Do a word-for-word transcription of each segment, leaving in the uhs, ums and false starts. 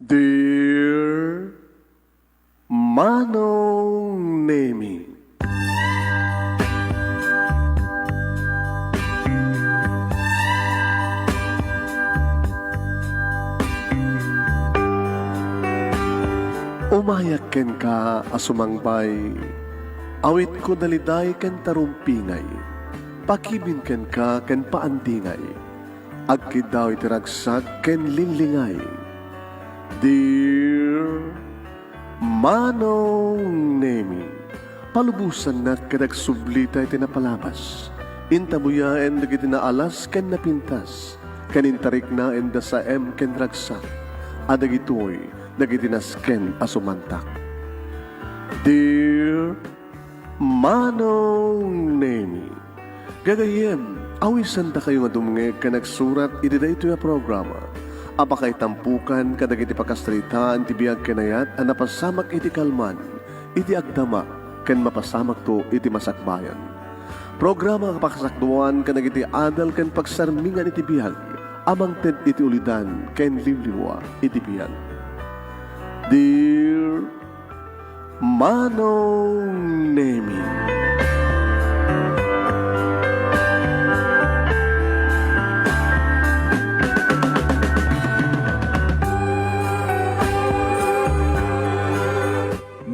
Dear Manong Nemi. Umayak kenka a sumangbay, awitko daliday ken tarumpingay, pakibin kenka ken paandingay, agkiddaw iti ragsak ken linglingay. Dear Manong Nemi, palubosannak ket agsublita iti napalabas. Intabuyaen dagiti naalas ken napintas, ken intariknaenda saem ken ragsak, a dagitoy dagiti nasken a sumantak. Dear Manong Nemi, gagayyem, awisandakayo nga dumngeg ken agsurat iti daytoy a programa a pakaitampokan kadagiti pakasaritaan ti biag ken ayat a napasamak iti kalman, iti agdama, ken mapasamakto iti masakbayan. Programa a pakasakduan kadagiti adal ken pagsarmingan iti biag a mangted iti ulidan ken liwliwa iti biag. Dear Manong Nemi.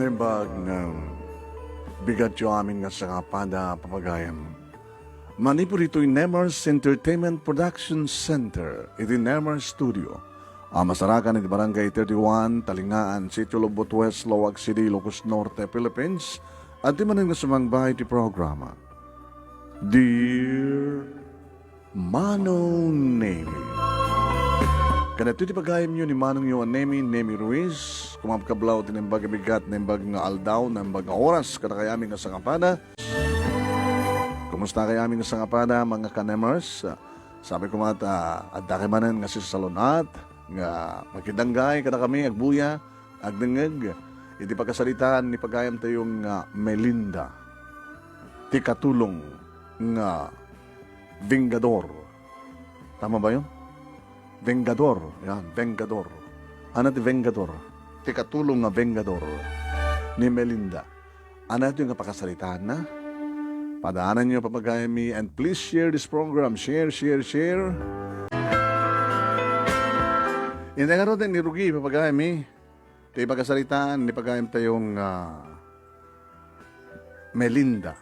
Naimbag nga bigatyo amin nga sangapada, papagayam. Manipud ditoy Nemers Entertainment Production Center, iti Nemers Studio, a masarakan iti Barangay thirty-one, Talingaan, Sitio Lobbot West, Laoag City, Ilocos Norte, Philippines, adda manen nga sumangbay iti programa. Dear Manong Nemi. Kadagitoy ti pagayamyo ni Manongyo a Nemi, Nemi Ruiz. Kumakablaw ti naimbag a bigat, naimbag nga aldaw, naimbag nga oras, kadakayo amin nga sangapada. Kumusta kayo amin nga sangapada, mga kanemers? Sabi ko met, ah, adda kayo manen nga sisalun-at, nga makidanggay kadakami, agbuya, agdengngeg iti pakasaritaan ni pagayamtayo nga Melinda, ti katulong nga Vengador. Tama ba yun? Vengador. Yan, Vengador. Ano ti Vengador? Ti katulong nga Vengador ni Melinda. Ano ito nga pakasaritaanna? Padaananyo, papagayammi, and please share this program. Share, share, share. Inday ngarud ni Rugi, papagayammi, ti pakasaritaan ni pagayamtayo nga Melinda,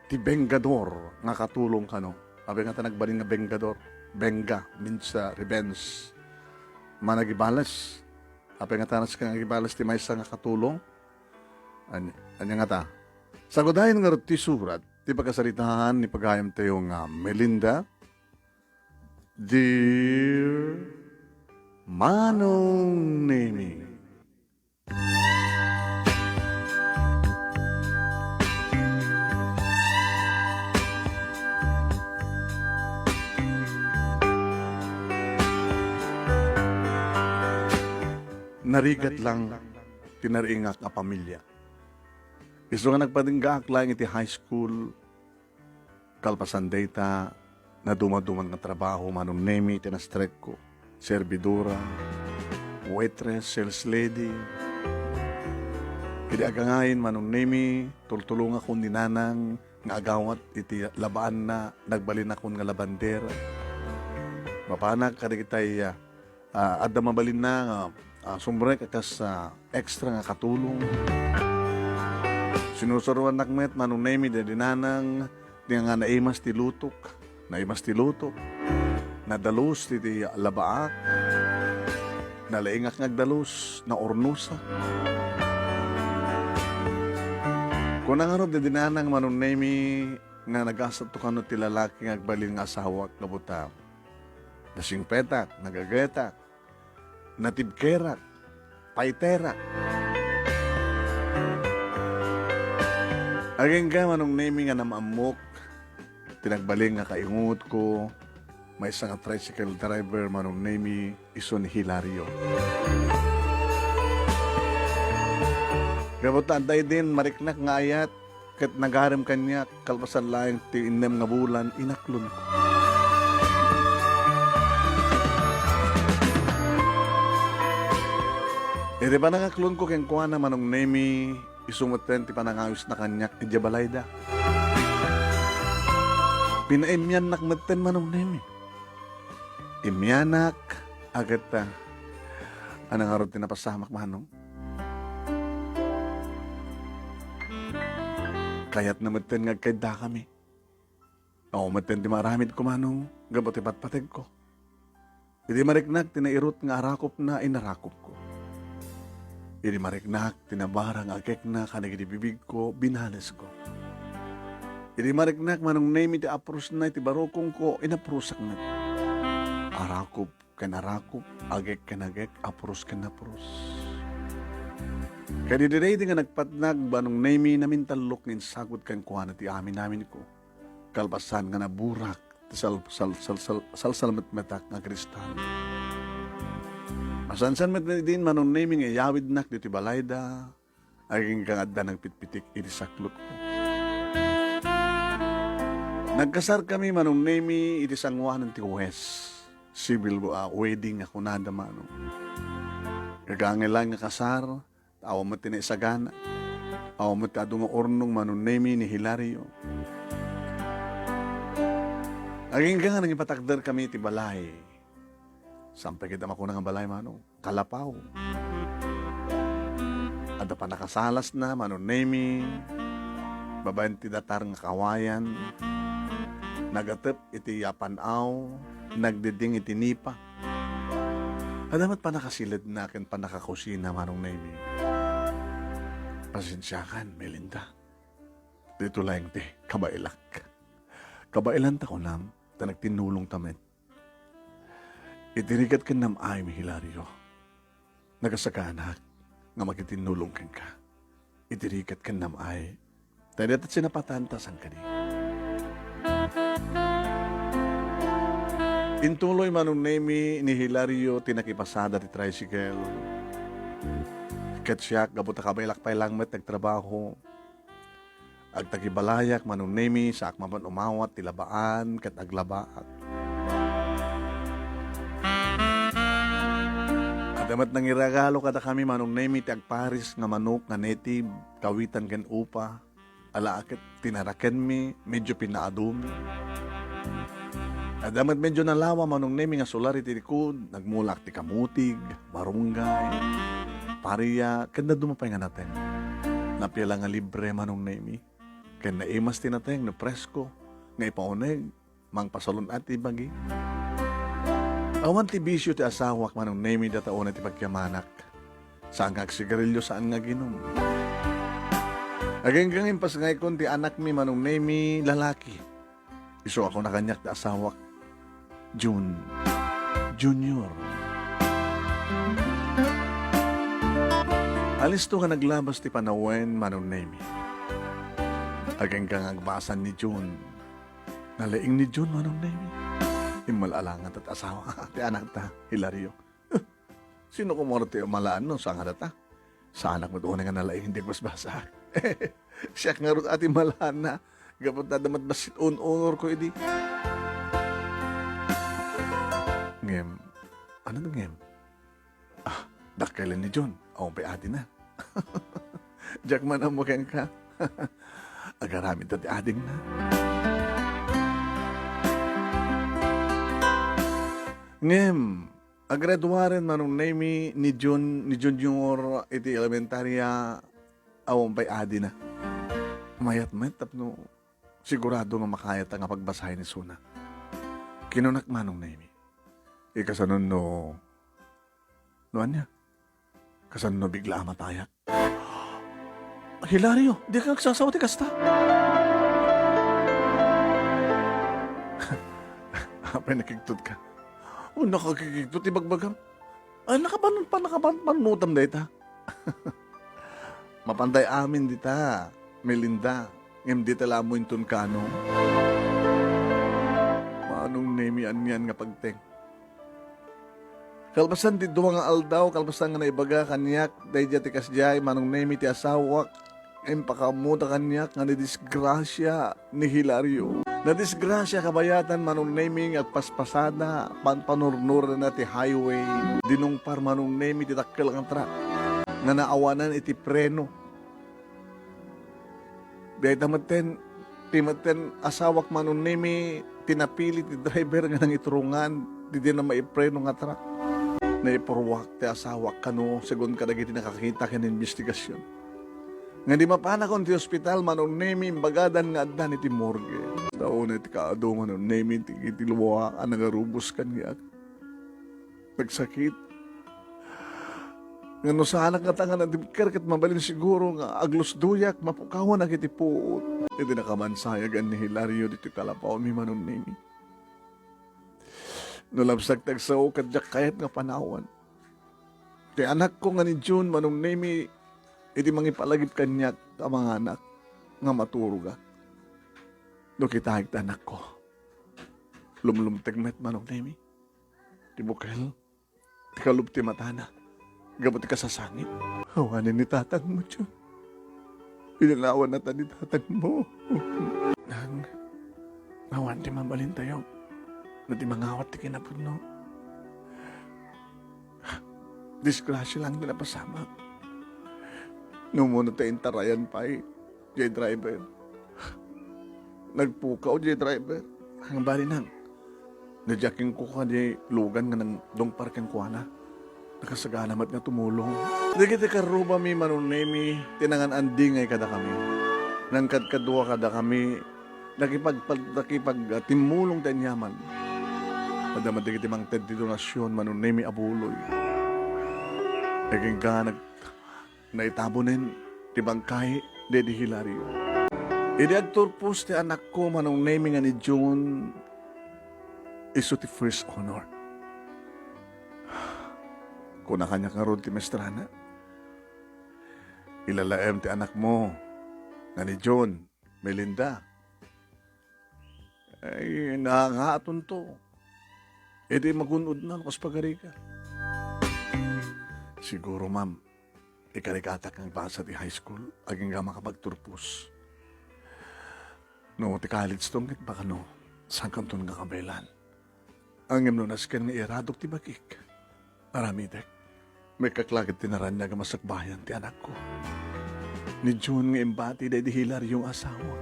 ti Vengador nga katulong kano. Apay ngata nagbalin nga Vengador? Venga means, uh, revenge. Managibales. Apay ngata nasken nga agibales ti maysa nga katulong? Ania, ania ngata? Sagudayen ngarud ti surat ti pakasaritaan ni pagayamtayo nga Melinda, Dear Manong Nemi. Narigat lang ti nariingak a pamilya. Isu nga nagpadenggaak laeng iti high school, kalpasan dayta, nadumaduman nga trabaho, Manong Nemi, ti nastrekko. Servidora, waitress, sales lady. Idi agangayen, Manong Nemi, tultulongakon ni Nanang nga agawat iti labaanna, nagbalinakon nga labander. Mapanak kadagitay, ah, Ah, adda mabalinna nga, ah, sumrek a kas, ah, extra nga katulong. Sinusuroannak met, Manong Nemi, daydi Nanang, ti nga naimas ti lutok. Naimas ti lutok. Nadalus ti, ti labaak. Nalaingak nga agdalus. Naurnusak. Kuna ngarud daydi Nanang, Manong Nemi, nga nagasatto kano ti lalaki nga agbalin nga asawak, nga buta. Nasingpetak, nagagetak, natibkerak, paiterak. Agingga, Manong Nemi, nga naam-ammok ti nagbalin nga kaingotko, maysa nga tricycle driver, Manong Nemi, isu ni Hilario. Gapu ta adda idin mariknak nga ayat, ket nagarem kaniak, kalpasan laeng ti innem nga bulan, inaklonko. Iti panangaklonko kenkuana, Manong Nemi, isu metten ti panangawisna kaniak idiay balayda. Pinaimmiannak metten, Manong Nemi. Immianak, a ket, ah, ania ngarud ti napasamak, Manong? Kayatna metten nga agkaiddakami. Awan metten ti maaramidko, Manong, gapu ti patpategko. Idi mariknak ti nairut nga arakupna, inarakupko. Idi mariknak ti nabara nga agekna kadagiti bibigko, binalesko. Idi mariknak, Manong Nemi, ti aprosna iti barukongko, inaprusak met. Arakup ken arakup, agek ken agek, apros ken apros. Ket idi daydi nga nagpatnag, Manong Nemi, namintallok nga insagod kenkuana ti aminaminko. Kalpasan nga naburak ti sal-, sal-, sal-, sal-, salsalmetmetak nga kristal. Masansan met idin, Manong Nemi, nga iyawidnak ditoy balayda, agingga nga adda nagpitpitik iti saklotko. Nagkasarkami, Manong Nemi, iti sangoanan ti Huwes. Civil, ah, wedding a kunada, Manong. Gagangelan nga kasar, awan met ti naisagana. Awan met ti adu nga urnong, Manong Nemi, ni Hilario. Agingga nga nangipatakderkami iti balay. Saan pay ket a makuna nga balay, Manong? Kalapaw. Adda pannakasalasna, Manong Nemi, babaen ti datar nga kawayan, nagatep iti yapan-aw, nagdiding iti nipa. Adda met pannakasilidna ken pannakakusina, Manong Nemi. Pasensiakan, Melinda. Dito laeng ti kabaelak. Kabaelan ta kunam, ta nagtinnulong ta met. Iti rigat ken nam-ay, Hilario. Nagasaganaak nga makitinnulong kenka. Iti rigat ken nam-ay. Ta dayta ti sinapatan ta saan kadi. Intuloy, Manong Nemi, ni Hilario ti nakipasada ti tricycle. Ket siak, gapu ta kabaelak pay lang met nagtrabaho, agtakibalayak, Manong Nemi, saak mapan umawat ti labaan ket aglabaak. Adda met nangiregalo kadakami, Manong Nemi, ti agparis nga manok nga native, kawitan ken upa. Ala ket tinarakenmi, medyo pinaadumi. Adda met medyo nalawa, Manong Nemi, nga solar iti likod, nagmulak ti kamutig, marunggay, paria, ken dadduma pay nga nateng. Napia la nga libre, Manong Nemi. Ken naimas ti nateng no presko nga ipauneg, mangpasalun-at ti bagi. Awan ti bisio ti asawak, Manong Nemi, dayta unay ti pagkiamanak. Saan nga agsigarilio, saan nga aginum. Agingga nga impasngaykon ti anakmi, Manong Nemi, lalaki. Isu a kuna kaniak ti asawak, Jun. Junior. Alisto nga naglabas ti panawen, Manong Nemi. Agingga nga agbasan ni Jun. Nalaing ni Jun, Manong Nemi. Immal-alangan ti asawa ti anakta, Hilario. Sino koma ti malaan no saan nga dayta? Saanak met unay nga nalaing, di basbasaak. Siak ngarud ti malaan na. Gapu ta adda met bassit un-unorko idi. Ngem, ania ngem? Ah, dakkel ni Jun. Awan pay adina. Diak man ammo kenka. Agaramid ta ti adingna. Ngem, aggraduaren, Manong Nemi, ni Jun-, ni Junior iti elementarya, awan pay adina. Mayat met tapno sigurado nga makayat nga pagbasaen isuna. Kinunak, Manong Nemi, ikasano no, no ania? Kasano no bigla a matayak? Hilario, dika agsasawa ti kasta. Apay nakigtot ka? O, nakakigtot ti bagbagam. Ay, nakapan-, pan-, nakapan-, panutam dayta. Mapantay amin dita, Melinda. Ngem dita la ammo inton kano. Manong Nemi, anian nga pagteng. Kalpasan ti dua nga aldaw, kalpasan nga naibaga kaniak daydiay ti kasdiay, Manong Nemi, ti asawak, impakaammoda kaniak nga nadisgrasia ni Hilario. Nadisgrasia kabayatan Manong Nemi nga agpaspasada, panpanurnuranna ti highway. Dinungpar Manong Nemi ti dakkel nga truck nga naawanan iti preno. Dayta metten, ti metten asawak Manong Nemi, ti napili ti driver nga nangiturungan ti dina maipreno nga truck. Naipurruak ti asawak kano, segun kadagiti nakakita ken imbestigasion. Nga di mapanakon ti ospital, Manong Nemi, imbagadan nga addan iti morgue. Dayta unay ti kaadu, Manong Nemi, ti, iti lua a nangarubos kaniak. Nagsakit. Nga no saanak nga tangan a dibker ket mabalin siguro nga aglusdoyak, mapukawanak iti puot. Iti nakabansayag ni Hilario ditoy kalapaw mi, Manong Nemi. No labsak ti agsao ket diak kayat nga panawan. Ti anakko nga ni June, Manong Nemi, iti mangipalagip kaniak a manganak nga maturogak. No kitaek ti anakko, lumlumteg met, Manong Nemi. Ti bukel, ti kalub ti matana, gapu ti kasasangit. Awanen ni tatangmo, Jun. Inanawannata ni tatangmo. Nang, awan ti mabalintayo no ti mangawat ti kinapudno. Disgrasia lang ti napasamak. No umuna ta intarayan pay, jay driver. Nagpukaw jay driver. Ang bali nang, no diak kenkuana jay lugan nga nangdungpar kenkuana. Nakasagana met nga tumulong. Dagiti karrubami, Manong Nemi, ti nangan-andingay kadakami. Nangkadkadua kadakami, nakipag-, nakipag-, ah, timmulong ti aniaman. Adda met dagiti mangted ti donasion, Manong Nemi, a buloy. Agingga nag-, Naitabonen ti bangkay daydi Hilario. Idi agturpos ti anakko, Manong Nemi, nga ni June, isu ti first honor. Kuna kaniak ngarud ti maestrana, "Ilalaem ti anakmo nga ni June, Melinda." Ay, naangatonto. Idi magun-odna no kas pagarika. Siguro, ma'am, ikarikatak nga agbasa ti high school, agingga makapagturpos. No ti college to, ket baka no, saan kanton nga kabaelan. Ngem no nasken nga iradok ti bagik, aramidek. Maikkaklak iti naraniag a masakbayan ti anakko. Ni June nga imbati daydi Hilario nga asawa.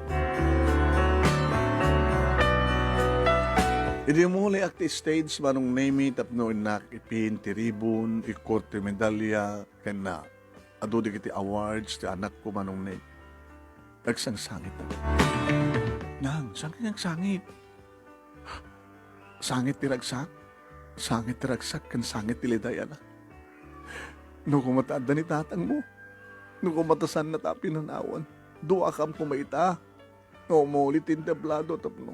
Idi umuliak ti stage, Manong Nemi, tapno innak ipin ti ribbon, ikko ti medalya, ken na adu dagiti awards ti anakko, Manong Nemi. Nagsangsangit. Nang, sangit, sangit. Sangit ti ragsak, sangit ti ragsak, ken sangit ti lidayana. No koma ta adda ni tatangmo, no koma ta saannata a pinanawan, duakam koma ita. No, umuli ti entablado tapno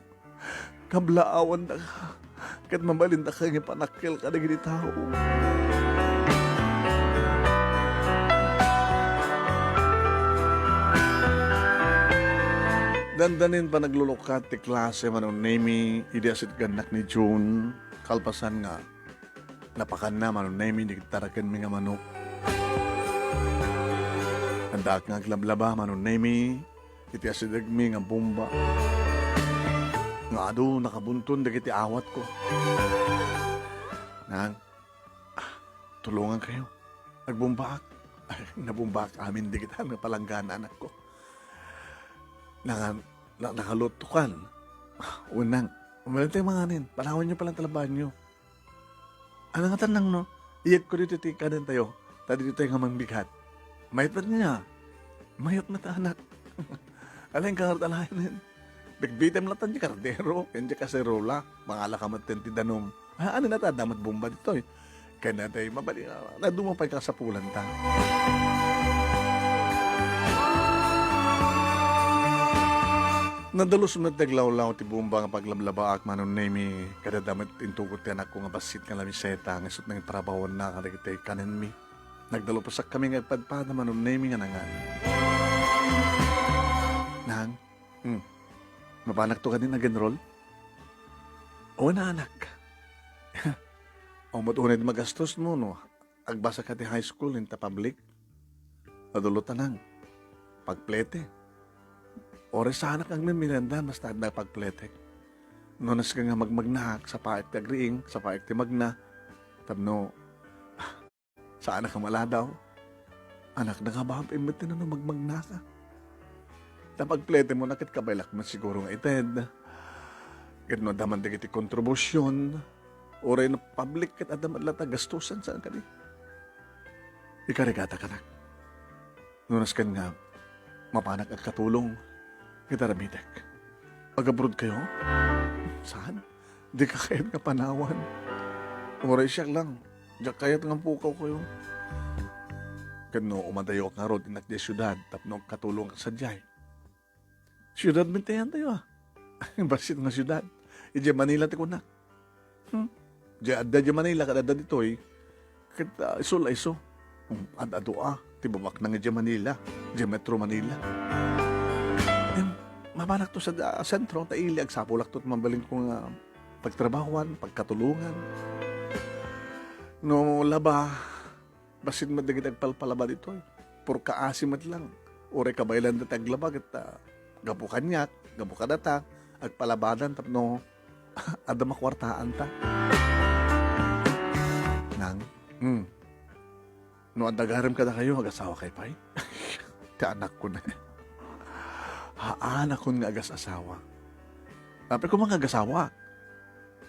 kablaawandaka, ket mabalindaka nga ipanakkel kadagiti tao. Dandanin panaglulukat ti klase, Manong Nemi, idi asidegnak ni June, kalpasan nga napakanna, Manong Nemi, dagiti tarakenmi nga manok. Addaak nga aglablaba, Manong Nemi, iti asidegmi nga bomba. Nga adu, nakabunton dagiti awatko. Nang, ah, tulongankayo. Agbombaak. Nabombaak amin dagiti nga palanggana, anakko. Nang, na-, nakalutokan. Wenno, umalintayo manganen. Panawanyo pay laeng ti labaanyo. Ano nga tanang, no? Iyegko ditoy ti kanentayo, ta ditoy nga mangbigat. Mayat met niya. Mayat met, anak. Alaen ka ngarud alaen. Bigbitem latta diay kardero, ken diay kaserola. Mangalaka met ti danum. Ah, ano na ta, adda met bomba ditoy. Ken natay, mabali, naduma pay kasapulanta. Nadalus met ti aglawlaw ti bomba nga paglablabaak, Manong Nemi, ket adda met intugot ti anakko nga bassit nga lamiseta nga isut' nangitrabahoanna kadagiti kanenmi. Nagdalupsakkami nga agpadpada, Manong Nemi, nga nangan. Nang, hmm, mapanakto kadi nga ag-enroll? Wen, anak. Awan met unay ti magastos mo, no? Agbasa ka ti high school, inta public. Nadulot, nang. Pagplete. Uray saanak nga agmemerienda, basta adda pagplete. No nasken nga magmagnaak, sapaek ti agriing, sapaek ti magna, tapno saanak a maladaw. Anak, nangabab met ti nano magmagnaka. Ta pagpletemon a ket kabaelak met siguro nga ited. Ket no adda man dagiti kontribusion, uray no public ket adda met latta gastusan, saan kadi? Ikarigata kanak. No nasken nga mapanak agkatulong, ket aramidek. Agabroad kayo? Saan? Dika kayat nga panawan. Uray siak lang. Diak kayat nga pukaw kayo. Ket no umadayo ngarud innak diay siudad tapno agkatulong ka sadiay. Siudad met ti ayantayo, a. Bassit nga siudad. Idiay Manila ti kunak. Hmm? Diay adda diay Manila, ket adda ditoy. Ket, ah, isu la isu. Hmm, ad-adu, a. Ti babaknang idiay Manila. Diay Metro Manila. Em, mapanakto sa, ah, sentro, ta ili agsapulakto ti mabalinko nga pagtrabahuan, pagkatulongan. No laba, bassit met dagiti agpalpalaba ditoy. Puro kaasi met lang. Uray kabaelanda ti aglaba ket, ah, gapu kaniak, gapu kadata, agpalabadan tapno adda makuartaanta. Nang, hmm. No adda garam kadakayo, agasawakay pay? Ti anakko ne. Haanakon nga agas-asawa. Apay koma nga agasawak.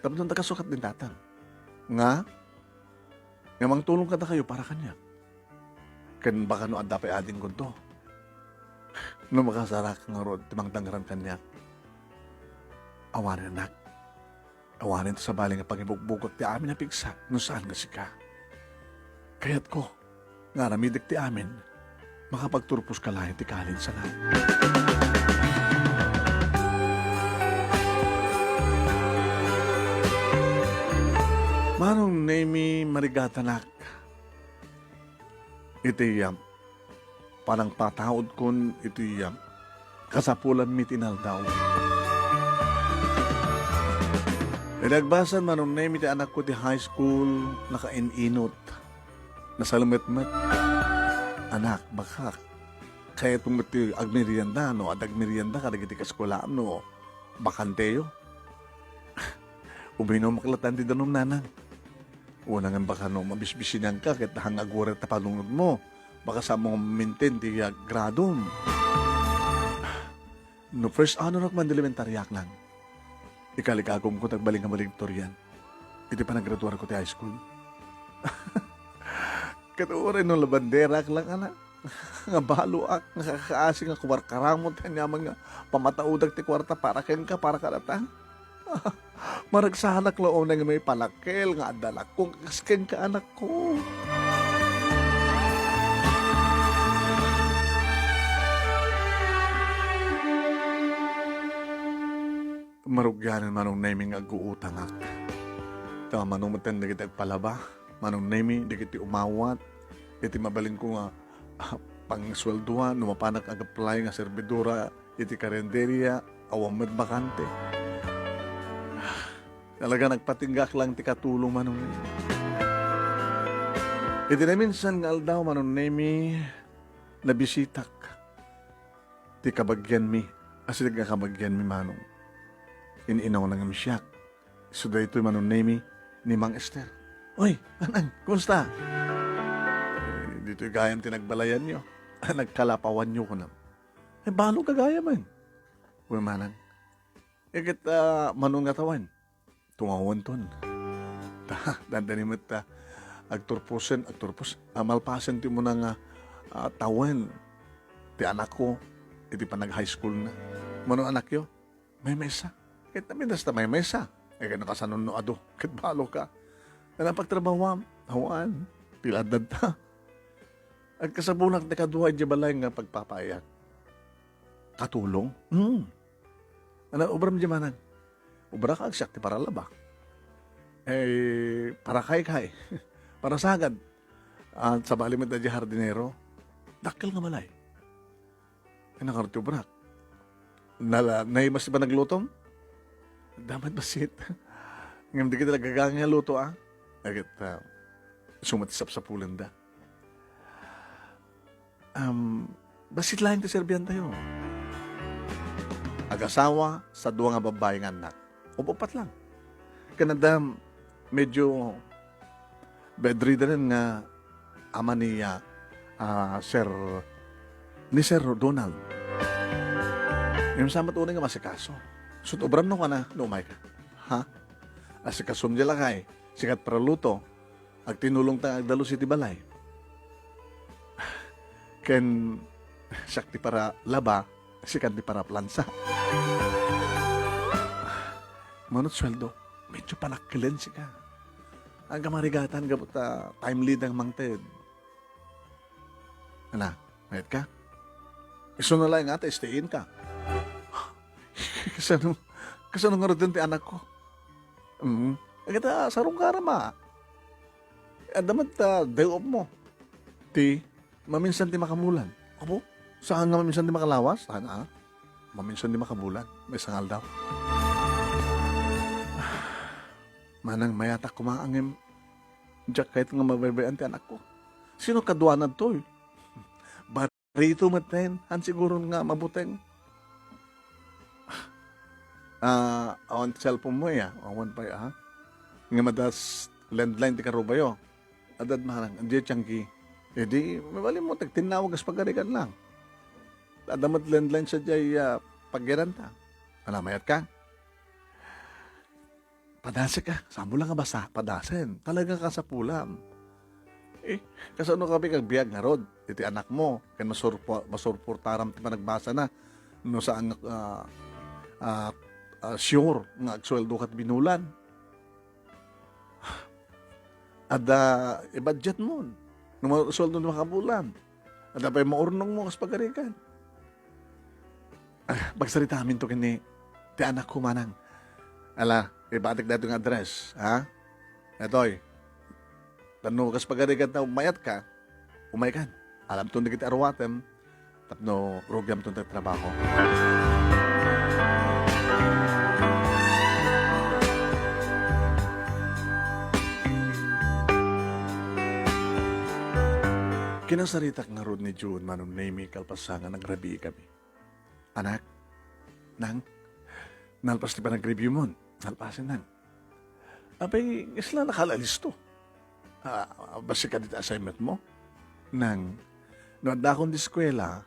Tapno ta kasukat ni tatang. Nga? Nga mangtulong kadakayo para kaniak. Ken baka no adda pay adingkonto. No makasarak ngarud ti mangdangran kaniak. Awanen, anak. Awanen ta sabali nga pangibugbugak ti amin a pigsa no saan nga sika. Kayatko nga aramidek ti amin, makapagturposka laeng ti kalinsangan. Manong Nemi, marigatanak iti, ah, panangpataudkon iti, ah, kasapulanmi ti inaldaw. Idi agbasam, Manong Nemi, ti anakko ti high school, nakain-inot. Nasalmetmet. Anak, bakak, kayatmo met ti agmerienda, no? Adda agmerienda kadagiti kaeskuelaam, no? Bakanteyo. Uminom latta ti danum, nanang. Unangan baka no mabisbisinianka ket hangaguret ta panunotmo. Baka saanmo nga maintain ti, ah, gradom. No first honor ak man ti elementariak, nang, ikaligagumko ti agbalin nga valedictorian iti panagraduarko ti high school. Ket uray no labanderak lang, anak, nga baloak, nga kakaasi nga kuarkaramon ti aniaman nga pamataudak ti kuarta para kenka, para kadata. Maragsanak la unay nga maipalakkel nga adda anakko nga kas kenka, anakko. Marugianen, Manong Nemi, nga agguutangak. Ta mano metten dagiti agpalaba, Manong Nemi, dagiti umawat iti mabalinko nga, ah, pangsueldoan no mapanak ag-apply nga servidora iti karinderia, awan met bakante. Talaga nagpatinggak lang ti katulong, Manong Nemi. Iti naminsan nga aldaw, Manong Nemi, nabisitak ti kabagianmi, asideg nga kabagianmi, Manong. In-inaw na ngem siak. Isu daytoy, Manong Nemi, ni Mang Ester. "Oy, Manang, kumusta?" "Eh, ditoy gayam ti nagbalayanyo. Nagkalapawanyo," kunam. "Ay, balo ka gayam, man." "Uy, Manang." "Eh, ket, ah, mano nga tawen?" "Tungawenton." Ta, dandani met ta agturposen, agturpos, ah, malpasen ti umuna nga, ah, tawen ti anakko iti panag-high school na. "Mano anakyo?" "Maymaysa." "Ket naminasta maymaysa. Eh, ket no kasano no adu? Ket balo ka." "Ano pagtrabahoam?" "Awan. Pila addanta?" "Agkasapulak ti kadua idiay balay nga pagpapaayak." "Katulong?" "Hmm." "Ano obram diay, Manang?" "Obrak, agsiak ti paralaba." "Eh, para kay kay?" "Para sagad. Ah, sabali met daydiay hardinero." "Dakkel nga balay." "Ay, nakaro ti obrak. Nala-, naimas ti panaglutom?" "Adda met bassit. Ngem dagiti naggaga nga luto, a." Ket, ah, isu met ti sapsapulenda. Um, bassit laeng ti serbiantayo. Agasawa, sadua nga babbai nga annak. Uppat lang. Ken adda medyo bedridden nga ama ni, ah, ah, Sir, ni Sir Donald. Ngem sa met unay nga masikaso. Sut obran no kana no umayka. Ha? Asikasom diay lakay, sika ti paraluto, agtinulongta nga agdalus iti balay. Ken siak ti paralaba, sika ti paraplansa. Manut sueldo, medyo panakkelen sika. Agka marigatan gapu ta timely dang mangted. Ala, mayat ka? Isu na laeng nga ta stay in ka. Kasano, kasano ngaruden ti anakko? Mm. Agata sarong ka ra ma. Adda met ta day off mo. Ti, maminsan ti makabulan. Apo, saan nga maminsan ti makalawas? Saan, ah? Maminsan ti makabulan. Maysa nga aldaw. Manang mayatak koma ngem diak kayat nga mabaybay-an ti anakko. Sino kaduana ditoy? Barito metten, han siguro nga mabuteng. Ah, awan ti cellphone mo, ya? Awan pay, ah. Nga madas landline ti karubayo. Adad manang, diay tianggi. E di, mabalin mo, tagtinnawag kas pagarigan lang. Adda met landline sadiay, ah, pagyaranta. Ala, mayat ka? Padasek, ah. Saan mo lang nga basa? Padasen. Talaga kasapulam. Eh, kasano kami kagbiag ngarud? Iti anakmo, ken masurpo-, masurportaram ti panagbasana. No saan nga, ah, ah, ah, sure nga agsueldo kat binulan. Adda i-budget mo. No masueldo no makabulan. Adda pay maurnong mo kas pagarigan. Ah, pagsaritamin to ken ni ti anakko manang. Ala, ibatik daytoy nga address, ha? Daytoy. Tapno kas pagarigan ta mayat ka, umay kan. Alamton dagiti aruatem, tapno rugiamton ti trabaho. Kinasaritak ngarud ni June manong Nemi kalpasan nga nagrabii kami. Anak, nang, nalpas ti panagreviewmon. Nalpasen, nang. Apay, isla nakaalalisto. Ah, basi ka dita assignment mo? Nang, no adda akon di eskwela,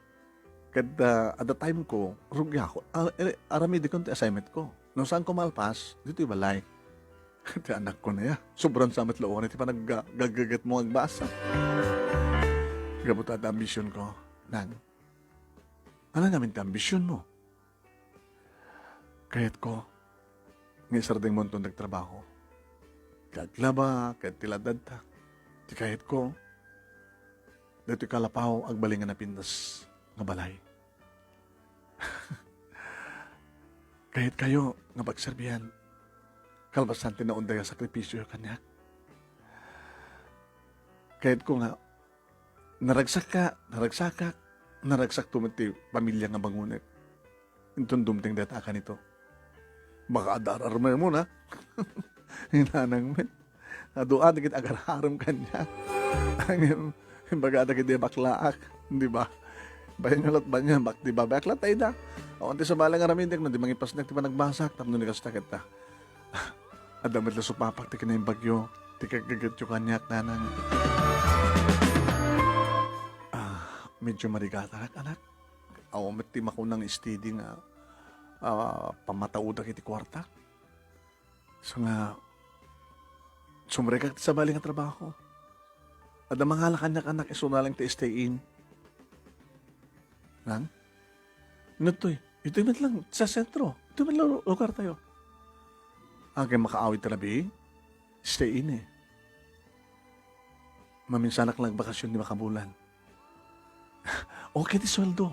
ket, ah, adda time ko, rugi ako. Ah, eh, aramidikon ti assignment ko. No saan ko malpas, ditoy balay. Ti anak ko na ya. Sobran sa met lawan iti panaggaget mo agbasa. Gapu ta adda ambition ko, nang. Ano namin ti ambition mo? Kayatko nga isardengmonton ti agtrabaho. Ti aglaba, ket ti ladadta. Ti kayatko, daytoy kalapaw, agbalin nga napintas nga balay. Kayatkayo nga pagserbian, kalpasan ti naunday a sakripisio kaniak. Kayatko nga naragsakka, naragsakak, naragsakto met ti pamilia nga bangonek. Inton dumteng dayta a kanito. Baka adda ar-armemon, a? Inanang met. Adu a dagiti agar-arem kaniak. Ngem, imbagada ket di baklaak, di ba? Bayangalat banian, bak-, di ba? Baklat ay da. Awan ti sabali nga aramidek no di mangipasnek ti panagbasak, tapno ni kasta ket ta. Adda met la supapak ti kinaimbagyo, ti kaggagetyo kaniak, nanang. Ah, medyo marigatanak, anak. Awan met ti makunang steady nga, ah, pammataudak iti kuarta. So nga, sumrekak ti sabali nga trabaho. Adda mangala kaniak, anak, isu na lang ti stay in. Nang? Nagtoy, itoy met lang sa sentro. Itoy met lang lugar tayo. Agay makaawid ti rabii, stay in, eh. Maminsanak lang bakasyon ni makabulan. Okay ti sueldo.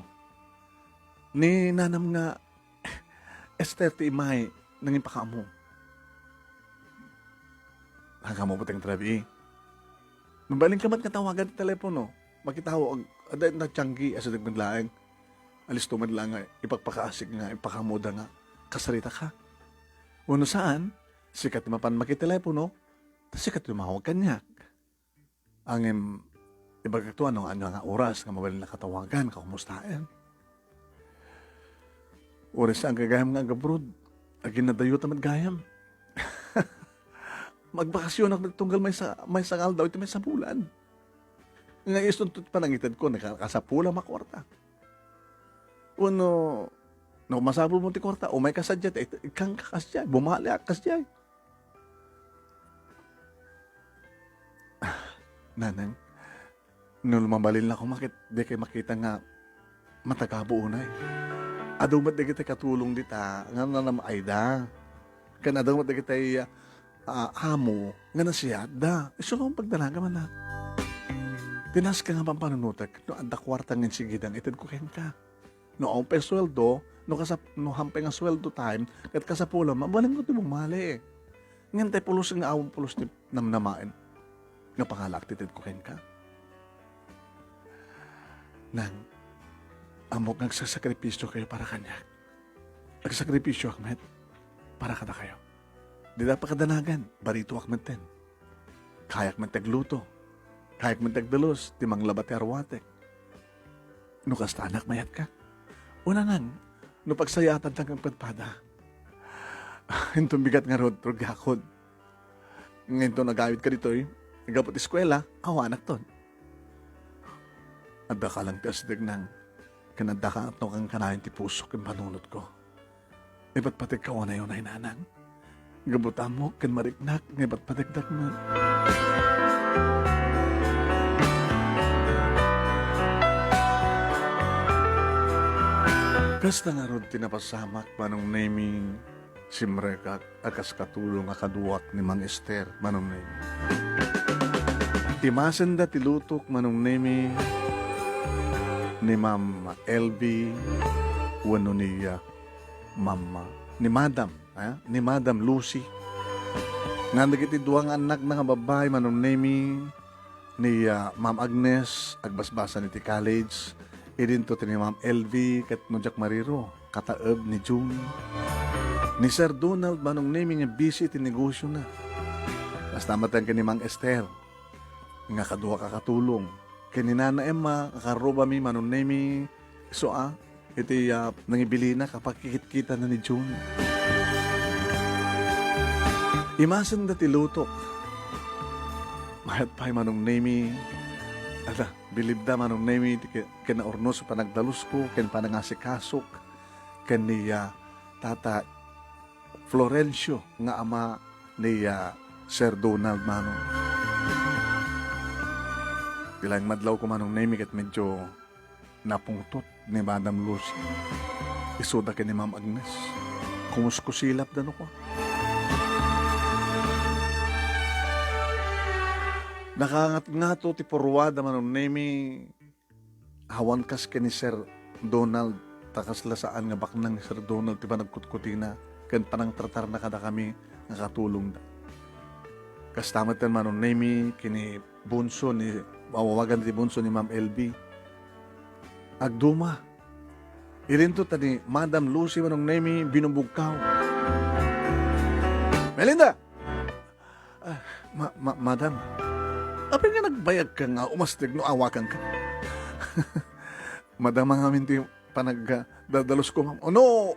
Ni nanam nga Esther ti imay nangipakaammo. Nakaammo ti rabii. Mabalin ka met nga tawagan ti telepono. Makitawag, adda natianggi a sideg met laeng. Alisto met laeng nga ipakpakaasik nga ipakaammoda nga kasarita ka. Wenno saan, sika ti mapan makitelepono, ta sika ti tumawag kaniak. Ngem, ibagak to, ano, ano nga oras nga mabalin a katawagan, kakumustaen. Uray saan gagayam nga agabroad, Aginnadayotam met gayam. Magbakasionak met tunggal maysa, maysa nga aldaw iti maysa bulan. Nga isunto ti panangitedko, naka-, kasapulam a kuarta. Wenno, no masapulmo ti kuarta, umayka sadiay, ta it-, ikkanka kasdiay, bumaliak kasdiay. Nanang, no mabalinakon, ket dikay makita nga matagabo unay. Adu met dagiti katulong dita nga nanam-ayda. Ken adu met dagiti, ah, amo nga nasayaatda. Isu nga pagdanagan, anak. Ti naska nga pampanunotek, no adda kuarta nga insigidang, itedko kenka. No awan pay sueldo, no kasap-, no hampay nga sueldo time, ket kasapulam, mabalinko ti bumali. Ngem tay pulos nga awan pulos ti namnamaen nga pangalaak ti itedko kenka. Nang, ammok nga agsasakripisyokayo para kaniak. Agsakripisyoak met para kadakayo. Dida pakadanagan, baritoak metten. Kayak met ti agluto. Kayak met ti agdalus, ti manglaba ti arwatek. No kasta, anak, mayatka. Unangan, no pagsayaatan ti agpadpada. Inton bigat ngarud, rugiakon. Nga inton agawidka ditoy, gapu ti eskuela, awanakton. Addaka lang ti asideg, Nang, ken addaka nga atnok kanayon ti pusok ken panunotko. Ipatpategka unay-unay, Nanang. Gapu ta ammok ken mariknak nga ipatpategdak met. Kasta ngarud ti napasamak, Manong Nemy, simrekak a kas katulong a kaduak ni Mang Ester, Manong Nemy. Imasenda ti lutok, Manong Nemy, ni Ma'am Elvie wenno ni, ah, Ma'am, ni Madam, ah, ni Madam Lucy. Nga dagiti dua nga annakna nga babbai, Manong Nemy, ni, ah, Ma'am Agnes, agbasbasan iti college, idinto ti ni Ma'am Elvie ket no diak mariro, kataeb ni June. Ni Sir Donald, Manong Nemy, nga busy iti negosiona. Kasta met ken ni Mang Ester, nga kaduak a katulong. Ken ni Nana Emma, kakarrubami, Manong Nemy, isu a, iti, ah, nangibilinak a pagkikitkitana ni June. Imasenda ti lutok. Mayat pay, Manong Nemy. Ala, bilibda, Manong Nemy, ti ki-, kinaurnos a panagdalusko, ken panangasikasok, ken ni, ah, Tata Florencio nga ama ni, ah, Sir Donald, Manong. Ti laeng madlawko, Manong Nemy, ket medyo napungtot ni Madam Lucy. Isuda ken ni Ma'am Agnes. Kumuskusilapda no kua. Nakangatngato ti purruada, Manong Nemy. Awan kas ken ni Sir Donald, ta kasla saan nga baknang ni Sir Donald ti panagkutkutina ken panangtratarna kadakami nga katulongda. Kasta met ken Manong Nemy ken ni Bunso ni, awawagan ti Bunso ni Ma'am Elvie. Agduma. Idinto ta ni Madam Lucy, Manong Nemy, binubugkaw. Melinda! Ah, ma-, ma-, madam, apay nga nagbayagka nga umasteg no awaganka? Madama ngamin ti panag-, ah, dadalusko, ma'am. Ono,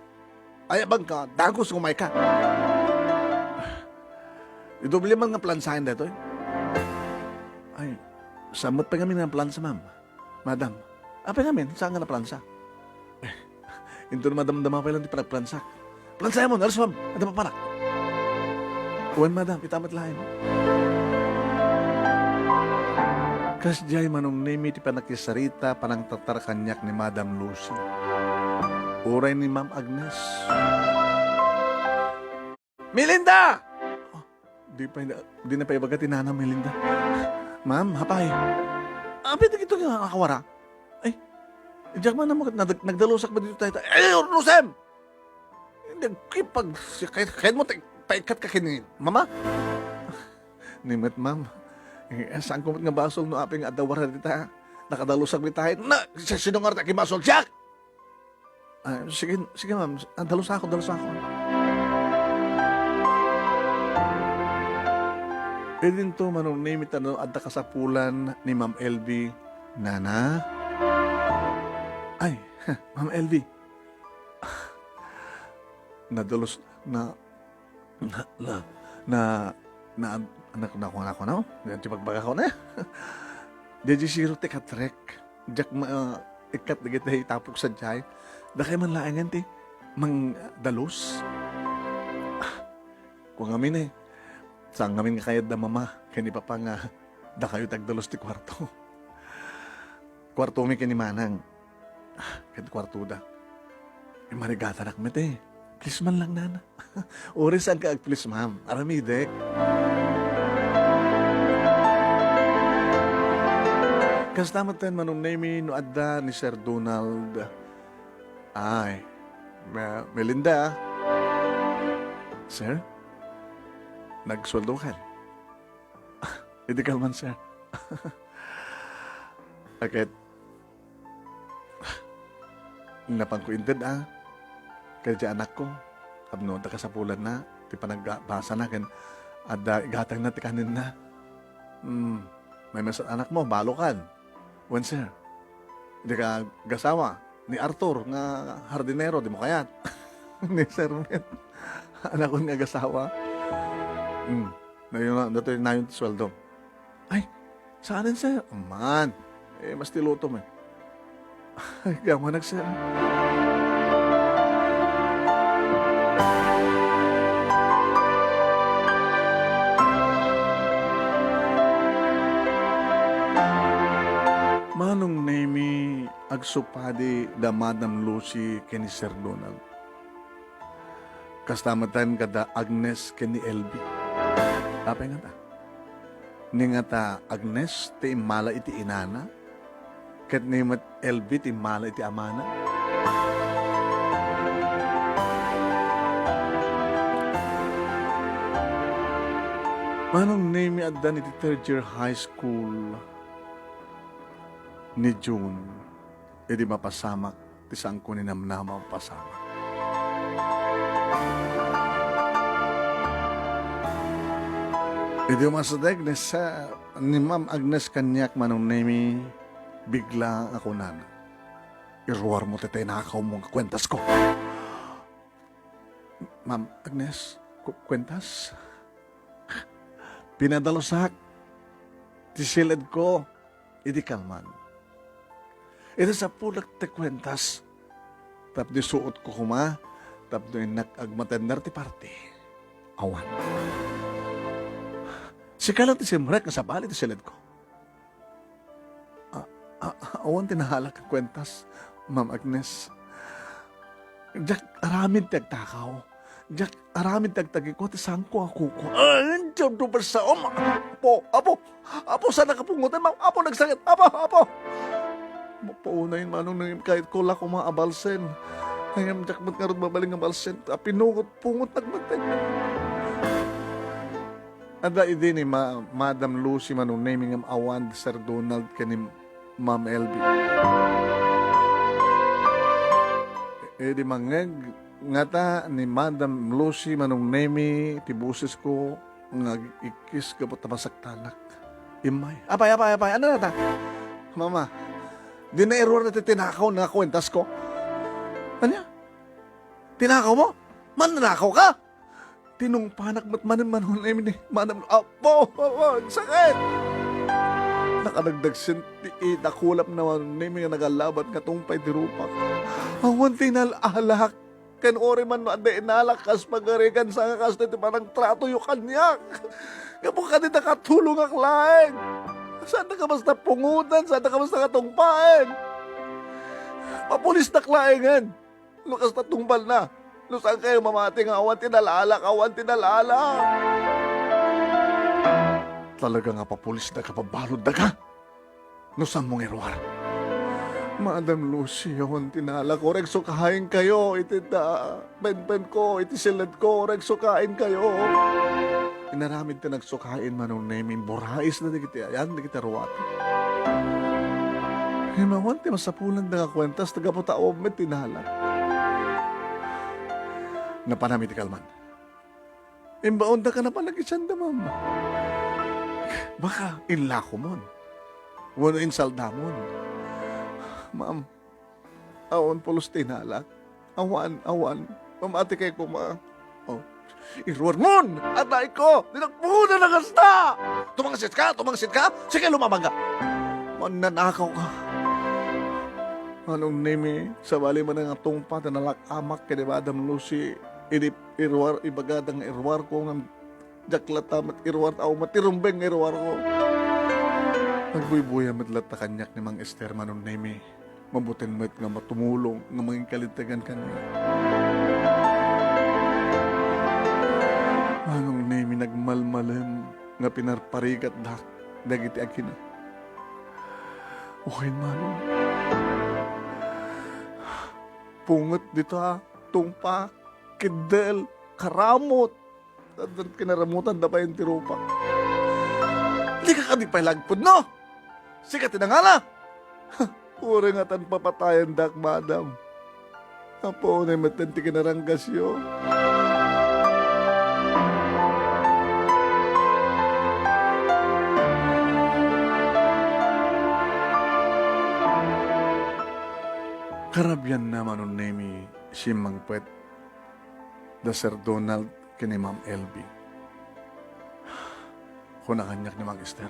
ayabagka, dagus nga umayka. Idoble man nga plansaen daytoy. Ay, saan met pay ngamin nga plansa, ma'am. Madam, apay ngamin, saan nga naplansa? Eh, inton madamdama pay lang ti panagplansak. Plansayamon, alis, ma'am. Adda mapanak. Wen, madam, ita met laeng. Kasdiay, Manong Nemy, ti panakisarita, panangtartar kaniak ni Madam Lucy. Uray ni Ma'am Agnes. Melinda! Oh, di pay, di na pay ibaga ti Nana Melinda. Ma'am, apay. Apay dagito nga akawara? Ay, diak man ammo ket nag-, nagdalusak ba dito tayo? Eh, urnosem! Nagkipag-, kay-, kayatmo ta-, paikkat ka ken ni Mama? Ni met, ma'am. Eh, saan ko met nga basol no apay nga adda wara dita. Nakadalusak mi tayo. Na, si-, sino nga rita kibasol? Siak! Ah, sige, sige, ma'am. Ah, dalusakon, dalusakon. Idinto, Manong Nemy, ta no adda kasapulan ni Ma'am Elvie, Nana? Ay, Ma'am Elvie. Nadalus-, Na, na, na, na, na, na, na, na, na, no? Yan ti pagbagak, no? Diay zero ti katrek. Diak ma-, ah, ikkat dagiti tapok sadiay. Dakay man laengen ti mangdalus. Ah, kua ngamin, eh. Saan ngamin nga kayat da mama ken ni papa nga dakayo ti agdalus ti kuarto. Kuartomi ken ni manang. Ah, ket kuartoda. Imarigatanak met, eh. Please man lang, nana. Uray saan ka ag-please, ma'am. Aramidek. Kasta met ten, Manong Nemy, no adda ni Sir Donald. Ay, Ma-, Melinda. Sir? Nagsueldo kan? Idi kalman, sir. Aket, napanko inted, a, kadagiti anakko. Tapno adda kasapulanna ti panagbasana ken adda igatangna ti kaninna. Hmm, maymaysa anakmo, balokan. Wen, sir. Idi ka agasawa ni Arthur nga hardinero, dimo kayat? Ni Sir Met. Anakon nga agasawa. Hmm. Nayon, datoy nayon ti sueldo. Ay, saanen, sir? Man. Eh, mas ti lutom, eh. Ay, gamanak, sir. Manong Nemy, agsupadi da Madam Lucy ken ni Sir Donald. Kasta metten kada Agnes ken ni Elvie. Apay ngata? Ni ngata Agnes ti immala iti inana, ket ni met Elvie ti immala iti amana. Manong Nemy, addan iti third year high school ni June. Idi mapasamak ti saanko ni namnama a pasamak. Idi umasideg ni sa-, ni Ma'am Agnes kaniak, Manong Nemy, bigla a kunana, "Iruarmo ti tinakawmo nga kuentasko." "Ma'am Agnes, ku-, kuentas?" Pinadalusak ti siledko. Idi kalman. Iti sapulek ti kuentas, tapno isuotko koma, tapno innak agmatender ti parti. Awan. Sika lang ti simrek nga sabali ti siledko. A-, a-, awan ti naalak a kuentas, Ma'am Agnes. Diak aramid ti agtakaw. Diak aramid ti agtagikua ti saanko a kuko. Ay, Dios do persaom. Apo, apo, apo, saan a kapungotan, ma'am? Apo, nagsakit. Apo, apo. Mapaunay, Manong Nemy, kayatko la koma a balsen. Ngem diak met ngarud mabalin nga balsen. Apinungot-pungot nagmaten. Adda idi ni Ma-, Madam Lucy, Manong Nemy, ngem awan Sir Donald ken ni Ma'am Elvie. Idi mangngeg ngata ni Madam Lucy, Manong Nemy, ti bosesko nga ag-ikkis gapu ta masaktanak. Immay. Apay, apay, apay. Ania ngata? Mama, di nairuar ti tinakaw nga kuentasko. Ania? Tinakawmo? Mannakaw ka? Tinungpanak met manen, Manong Nemy, ni Madam Lu-, apo, apo, agsakit! Nakanagdagsen ti idakulapna, Manong Nemy, nga nagalabat nga tungpay ti rupak. Awan ti inal-alak. Ken uray man no adda inalak kas pagarigan, saan nga kasta ti panagtratoyo kaniak? Gapu kadi, nakatulongak laeng. Saanda ka basta pungotan, saanda ka basta katungpaen. Papulisnak laengen. No kasta tungpalna, no saan kayo mamati nga awan ti nalaalak, awan ti nalaalak. Talaga nga papulis da ka, pabalud da ka. No saanmo nga iruar? Madam Lucy, awan ti nalaalak. Uray agsukaen kayo iti da-, penpenko, iti siledko, uray agsukaen kayo. Inaramid ti nagsukaen, Manong Nemy, imburais na dagiti ayan, dagiti ruat. Ngem awan ti masapulan da nga kuentas, ta gapu ta awan met ti nalaalak. Napanam iti kalman. Imbaon da ka na panagisanda, ma'am. Baka inlakomon. Wenno insaldamon. Ma'am, awan pulos ti inalak. Awan, awan. Mamati kay koma. Oh, Iruarmon! Atay ko! Dinakpunan na kasta! Tumangsit ka! Tumangsit ka! Sige, lumamang ka! Mannanakaw ka! Manong Nemi, sabali man nga tungpa ti nalak-amak ken ni Madam Lucy, idi iruar, ibagada nga iruar ko ngem diak latta met iruar, awan met ti rumbeng nga iruar ko. Nagbuybuya met latta kaniak ni Mang Ester, Manong Nemi. Mabutin met nga matumulong nga manginkalintegan kaniak. Manong Nemi, nagmalmalem nga pinarparigatdak dagiti agina. Wen, Manong. Punget dita, tungpa, kiddel, karamot. Addan kinaramutanda pay ti rupak. Dika kadi pay lagpudno? Sika ti nangala? Uray ngatan papatayandak, madam. Apo, unay met ti kinaranggasyo. Karabianna, Manong Nemi, simmangpet da Sir Donald ken ni Ma'am Elvie. Kuna kaniak ni Mang Ester,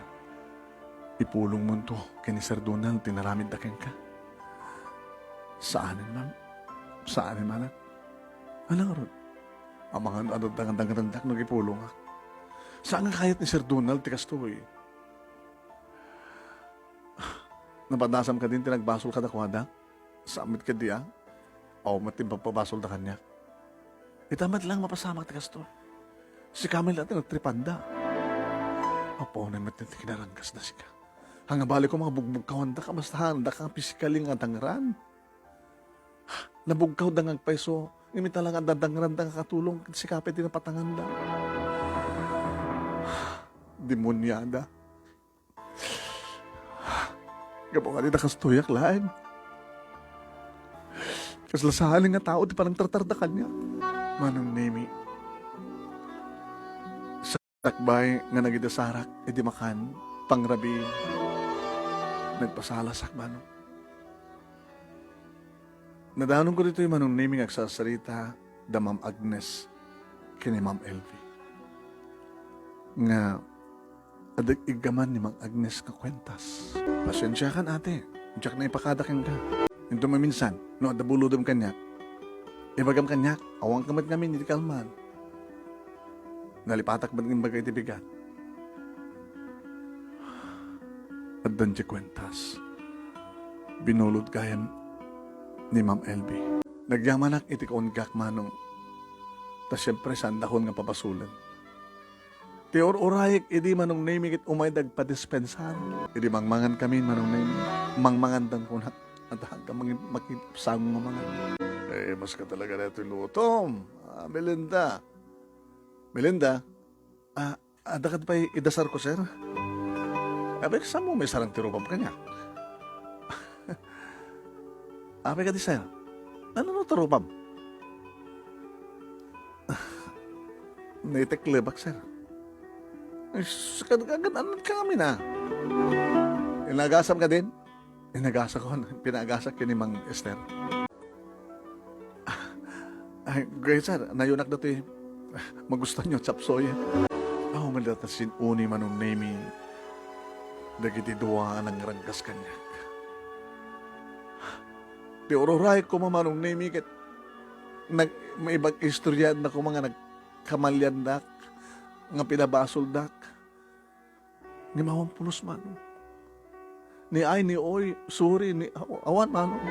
"Ipulongmonto ken ni Sir Donald ti naramidda kenka." "Saanen, ma'am. Saanen, anak." "Ala ngarud, amangan no adda nga dangrendak no agipulongak. Saan nga kayat ni Sir Donald ti kastoy. Napadasam kadin ti nagbasol kadakuada? Saan met kadi a? Awan met ti mapabasol da kaniak. Ita met lang mapasamak ti kastoy. Sika met laeng ti nagtripanda." Apo, unay met ti kinaranggasda sika. Haan nga bali ko nga bugbugkawanda, kabastaanda ka nga pisikali nga dangran. Nabugkawda nga agpayso, ngem ita lang a dadangranda nga katulong, sika pay ti napatanganda. Demoniada. Gapu kadi ta kastoyak laeng. Kasla saan nga tao ti panangtartarda kaniak. Manong Nemi, sakbay nga nagidasarak idi makan pangrabii, nagpasalasak, Manong. Nadanonko ditoy, Manong Nemi, nga agsarsarita da Ma'am Agnes ken ni Ma'am Elvie. Nga adda iggaman ni Ma'am Agnes nga kuentas. Pasensiakan, ate. Diak naipakada kenka. Inton maminsan, no adda bulodem kaniak, ibagam kaniak, awanka met ngamin iti kalman. Nalipatak met nga imbaga iti bigat. Addan ti kuentas. Binulod gayam ni Ma'am Elvie. Nagyamanak iti kaunggaak, Manong. Ta siempre, saandakon nga pabasolen. Ti ur-urayek idi Manong Nemi ket umayda agpadispensar. Idi mangmangan kami, Manong Nemi, mangmangandan kunak. At hangka mangin-, makipsango nga mangan. Eh, mas ka talaga na ito'y lutom. Ah, Melinda. Melinda? Ah, adda kadi pay idasarko, sir? Apay, saan mo maisarang ti rupam kaniak? Apay kadi, sir? Nano ti rupam? Naiteklebak, sir. Ay, sus, kad-, kad-, ano ka kami na? Inagasam kadin? Inagasakon, pinaagasak ken ni Mang Ester. Ay, great, sir. Nayunak datoy. Magustuhan nyo, chapsoy. Aw, malata sin-oni, Manong Nemi. Dagiti dua a nangranggas kaniak. Ti ur-urayek koma, Manong Nemi, ket nag-, maibag-istoryaanna koma nga nagkamaliandak, nga pinabasoldak. Ngem awan pulos, Manong. Ni ay, ni oy, sorry, ni aw-, awan, Manong.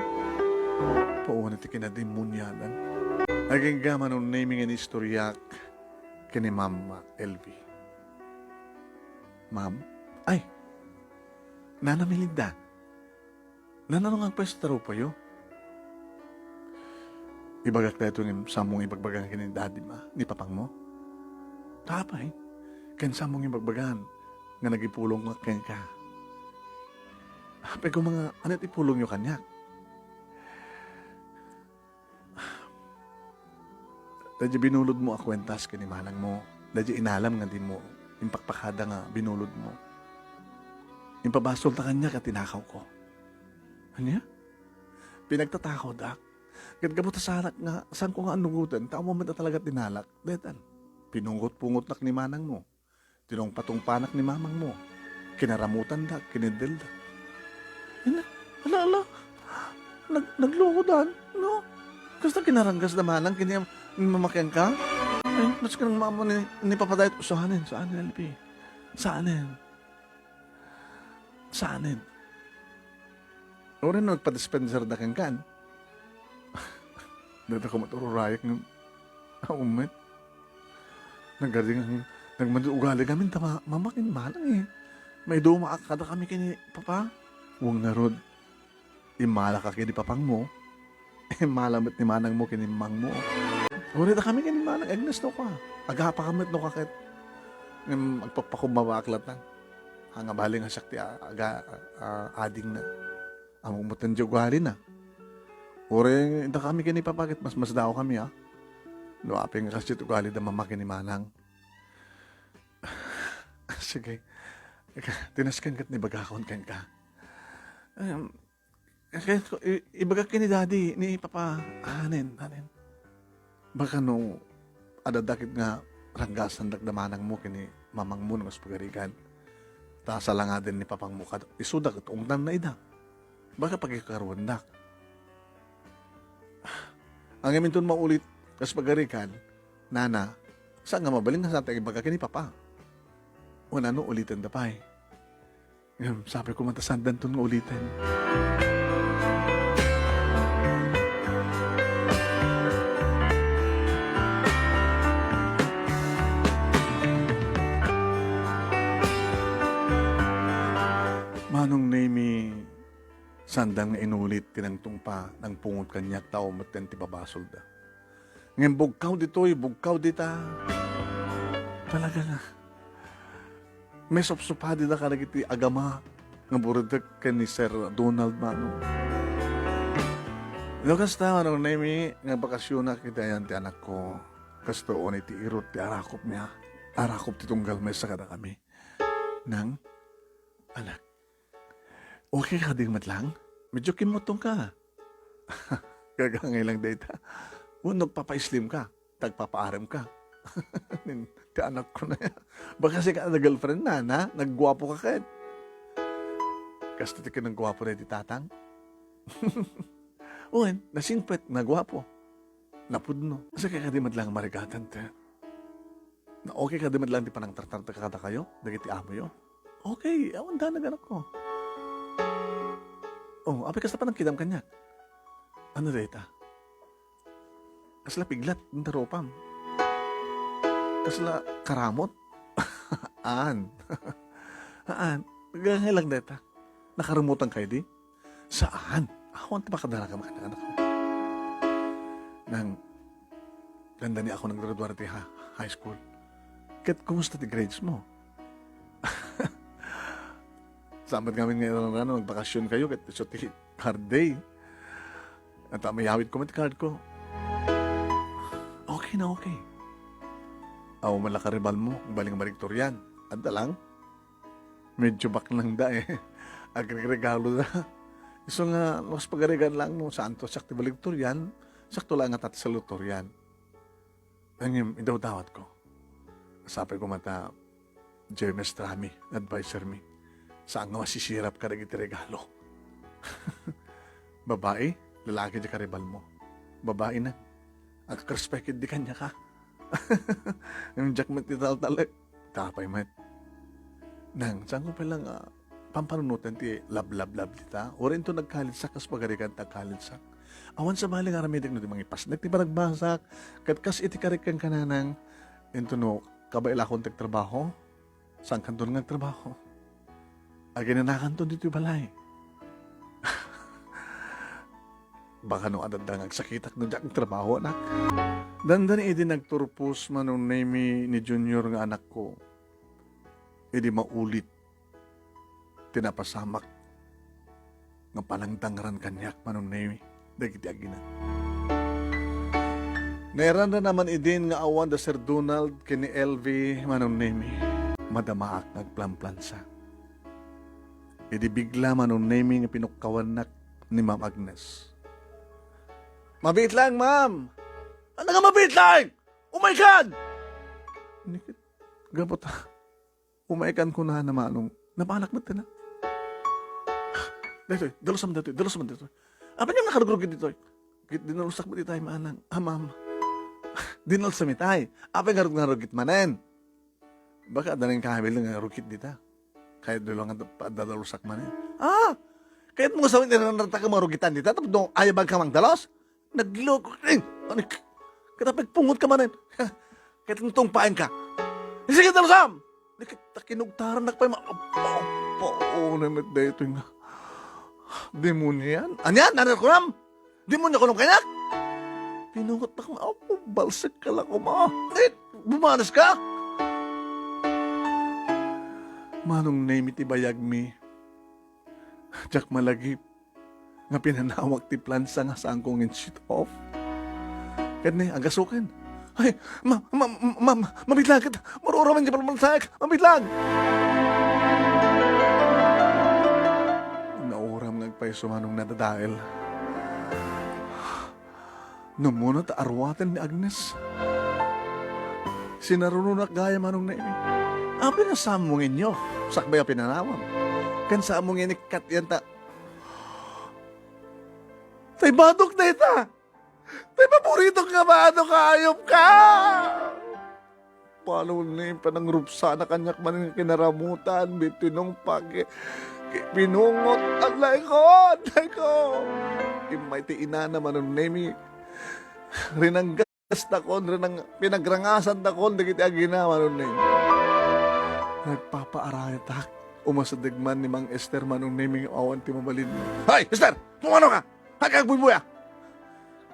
Pauna ti kinademoniadan. Agingga, Manong Nemi, nga inistoryak ken ni Ma'am Elvie. Ma'am? Ay! Nana Melinda. Nano nga agpayso ti rupayo? Ibagak daytoy ngem saanmo nga ibagbaga ken ni daddy, ma, ni papangmo? Apay, ken saanmo nga ibagbaga nga nagipulongak kenka? Apay, koma nga, ania ti ipulongyo kaniak? Daydiay binulodmo a kuentas ken ni manangmo, daydiay inalam nga dimo impakpakada nga binulodmo. Impabasolta kaniak a tinakawko. Ania? Pinagtatakawdak. Ket gapu ta saanak nga, saanko nga annugoten, ta ammom met a talaga ti nalak. Daytan. Pinungot-pungotnak ni manangmo. Tinungpatungpanak ni mamangmo. Kinaramutandak, kiniddeldak. Ina, ala, ala. Nag-, naglukodan, no? Kasta kinaranggas da manang ken ni mama kenka? Ay, mas kanang mama ni, ni Papa Dayat. Saanen, saanen, Alpi. Saanen. Saanen. Uray no agpadispenser da kenkan. Data ko matururayak ng aumit. Nagarding ang nagmandi ugali kami ta ma-, mama ken manang eh. Maidumaak kada kami ken ni Papa. Wang ngarud, immala ka ken ni Papangmo. Immala met ni manangmo ken ni mangmo. Uray da kami ken ni manang Agnes no ka. Agapa ka met no ka ket. Ngem agpapakumbaba ak latta. Anga bali nga siak ti a-, aga-, a-, adingna. Ammok met ti ugalina. Uray da kami ken ni Papa ket masmasdaaw kami, a. No apay nga kasdiay ti ugali da mama ken ni manang. Sige. Ika, tinasken ket ni bagakon kenka. Em, Kaya ko, i-, ibagak ken ni Daddy, ni Papa, anen, anen. Baka no, adda dakit nga ranggasandak da manangmo ken ni mamangmo no kas pagarigan. Ta salangaden ni papangmo kad-, isuda ket ungtanna ida. Baka pagikaruandak. Ngem inton maulit kas pagarigan, nana, saan nga mabalin nga saan ta ibaga ken ni Papa? Wenno uliten da pay. Ngem, sapay koma ta saandanton nga uliten. Manong Nemy, saanda nga inulit ti nangtungpa, nangpungot kaniak, tao metten ti babasolda. Ngem bugkaw ditoy, bugkaw dita. Talaga nga. Maisupsupadi da kadagiti agama nga burutek ken ni Sir Donald Manong. No kasta, Manong Nemy, nga bakasionak iti ayan ti anakko. Kastoon iti irut ti arakop niya. Arakop ti tunggal maysa kadakami. Nang, anak, okay ka di met lang? Medyo kimmutong ka. Gagangay lang dayta. Wenno agpapa-slim ka, ta agpapaarem ka. Ti anakko na ya. Baka sika na girlfriend na, na? Nagguapo ka ket. Kasta ti kinagguapo na iti tatang. Wen, nasingpet, nagguapo. Napudno. Asa kay kadi met lang marigatan, te? Na okay kadi met lang ti panangtartarta kadakayo, dagiti amoyo? Okay, awan danag, anakko. Oh, apay kasta panagkitam kaniak? Ano dayta? Kasla piglat, inta rupam. Kasla karamot. Aan. Aan. Gangay lang dayta. Nakaramutan kayo di? Saan? Awan ti makadaragam, anak, anak. Nang, dandani ako naggraduar ti ha-, high school. Ket kumusta ti grades mo? Sabat ngamin nga iran-, ano, nagbakasyon kayo, ket isu ti card day. At mayawid ko met card ko. Okay na okay. Aw, malakaribalmo, baling marigtorian. Adda lang. Medyo baknang da eh. Agregregalo da. Isu nga, mas pagarigan lang no, saan to siak ti baligtorian, sakto lang nga tati sa lutorian. Ngem, idawdawat ko. Sapay ko mata, Jeremy Strami, adviser mi. Saan nga masisirap ka dagiti regalo? Babae, lalaki di karibal mo. Babae na. Agka-respect di kanya ka. Ngem diak met ti taltalek. Tapay met. Nang, saan ko pala nga pampanunotan ti love, love, love dita? Uray inton nagkalit sak, kas pagarigan ta kalit sak. Awan sa bali nga aramidek no di mangipasnek ti panagbasak. Ket kas iti karik ken kananang, inton no, kabaelakon ti agtrabaho, saan kanton nga agtrabaho? Aginanakanton ditoy balay. Baka no adda nga agsakitak no diak agtrabaho, anak. Dandani idi nagturpos Manong Nemy ni Junior nga anakko, idi maulit ti napasamak nga panangdangran kaniak, Manong Nemy, dagiti agina. Nairanda naman idin nga awan da Sir Donald ken ni L V, Manong Nemy. Madamaak nga agplamplansa. Idi bigla, Manong Nemy, nga pinukkawannak ni Ma'am Agnes. Mabiit lang, ma'am! Ano nga mabiit lang? Oh my God! Ni ket, gapu ta, umay kan kunana, Manong, nabalak met ti na. Daytoy, dalusam daytoy, dalusam daytoy. Apay nga nakarugrugit ditoy? Ket dinalusak met itay, Manang. Amam. Dinalusam itay. Apay nga ngarugit manen? Baka adda nga kabil nga rukit dita. Kayatyo lang nga padadalusak manen. Ah! Kayatmo nga sawen, iranranta ka marugitan dita, tapno ayabag ka mangdalos? Nagloko, eh, ano k-, ket apay pungot ka manen? Ket nagtungpaen ka. Sige, dalusam! Ni ket ta kinugtarannak pay ma-, apa, apa, oh, namet daytoy nga. Demonian? Anian? Anian kunam? Demonio kunam kaniak? Pinungotnak nga, "Apo, balsek ka la koma. Eh, bumanes ka?" Manong Nemi ti bayagmi. Diak malagip nga pinanawak ti plansa nga saanko nga in-shoot off. Ket ni, agasuken. Ay, ma-, ma-, ma-, ma-, mabitlag! Maruram nga palmalsaek! Mabitlag! Nauram nga agpayso Manong nadadael. Numuna ta aruaten ni Agnes. Sinarunonak gayam Manong Nemi. Apay nga saam mo nga inyo, sakbay a pinanawam? Ken saam mo nga inikkat yan ta, tay badok dayta! Tay paboritok nga badok, ayop ka! Manong Nemi, panangrupsana kaniak manen nga kinaramutan, bitinungpak, ki-, ki-, pinungot. Alay ko! Alay ko! Immay ti inana Manong Nemi. Rinanggasdakon, rinang-, pinagrangasandakon dagiti agina Manong Nemi. Nagpapaarayatak. Umasideg man ni Mang Ester Manong Nemi nga awan ti mabalin. Hay, Ester! Pumanaw ka! Hay ka agbuybuya!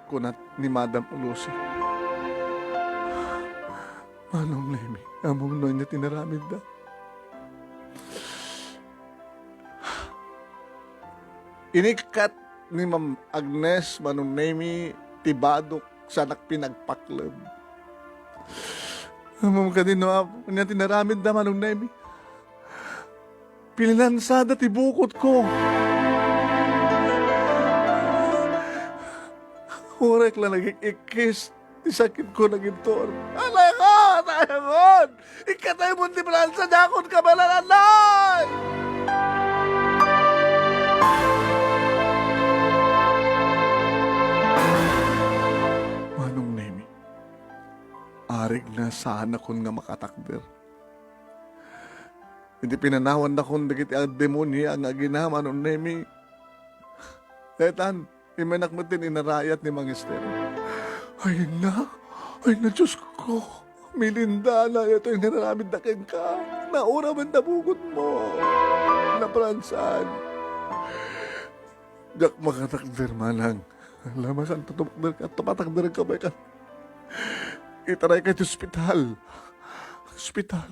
Kunat ni Madam Lucy. Manong Nemi, ammom no ania ti naramidda? Inikkat ni Ma'am Agnes Manong Nemi ti badok sanak pinagpakleb. Ammom kadi no, Apo, ania ti naramidda Manong Nemi? Pinansada ti bukotko. Uray la nagik-ikkis ti sakitko nagibtur. Alay ko! Tayangon! Ikkataymon ti plansa, dakon ka malananay! Manong Nemi, arig na saanakon nga makatakder. Idi pinanawandakon dagiti demonia nga agina Manong Nemi, daytan, immanak met ti inarayat ni Mang Ester. Ay na, ay na, Diyos ko, Melinda, ania daytoy nga inaramidda kenka? Nauramen ta bukotmo. Napransan. Diak makatakder, manang. Lamasan, tutumakder ka, tumatakder ka, bay ka. Itarayka iti ospital. Ospital.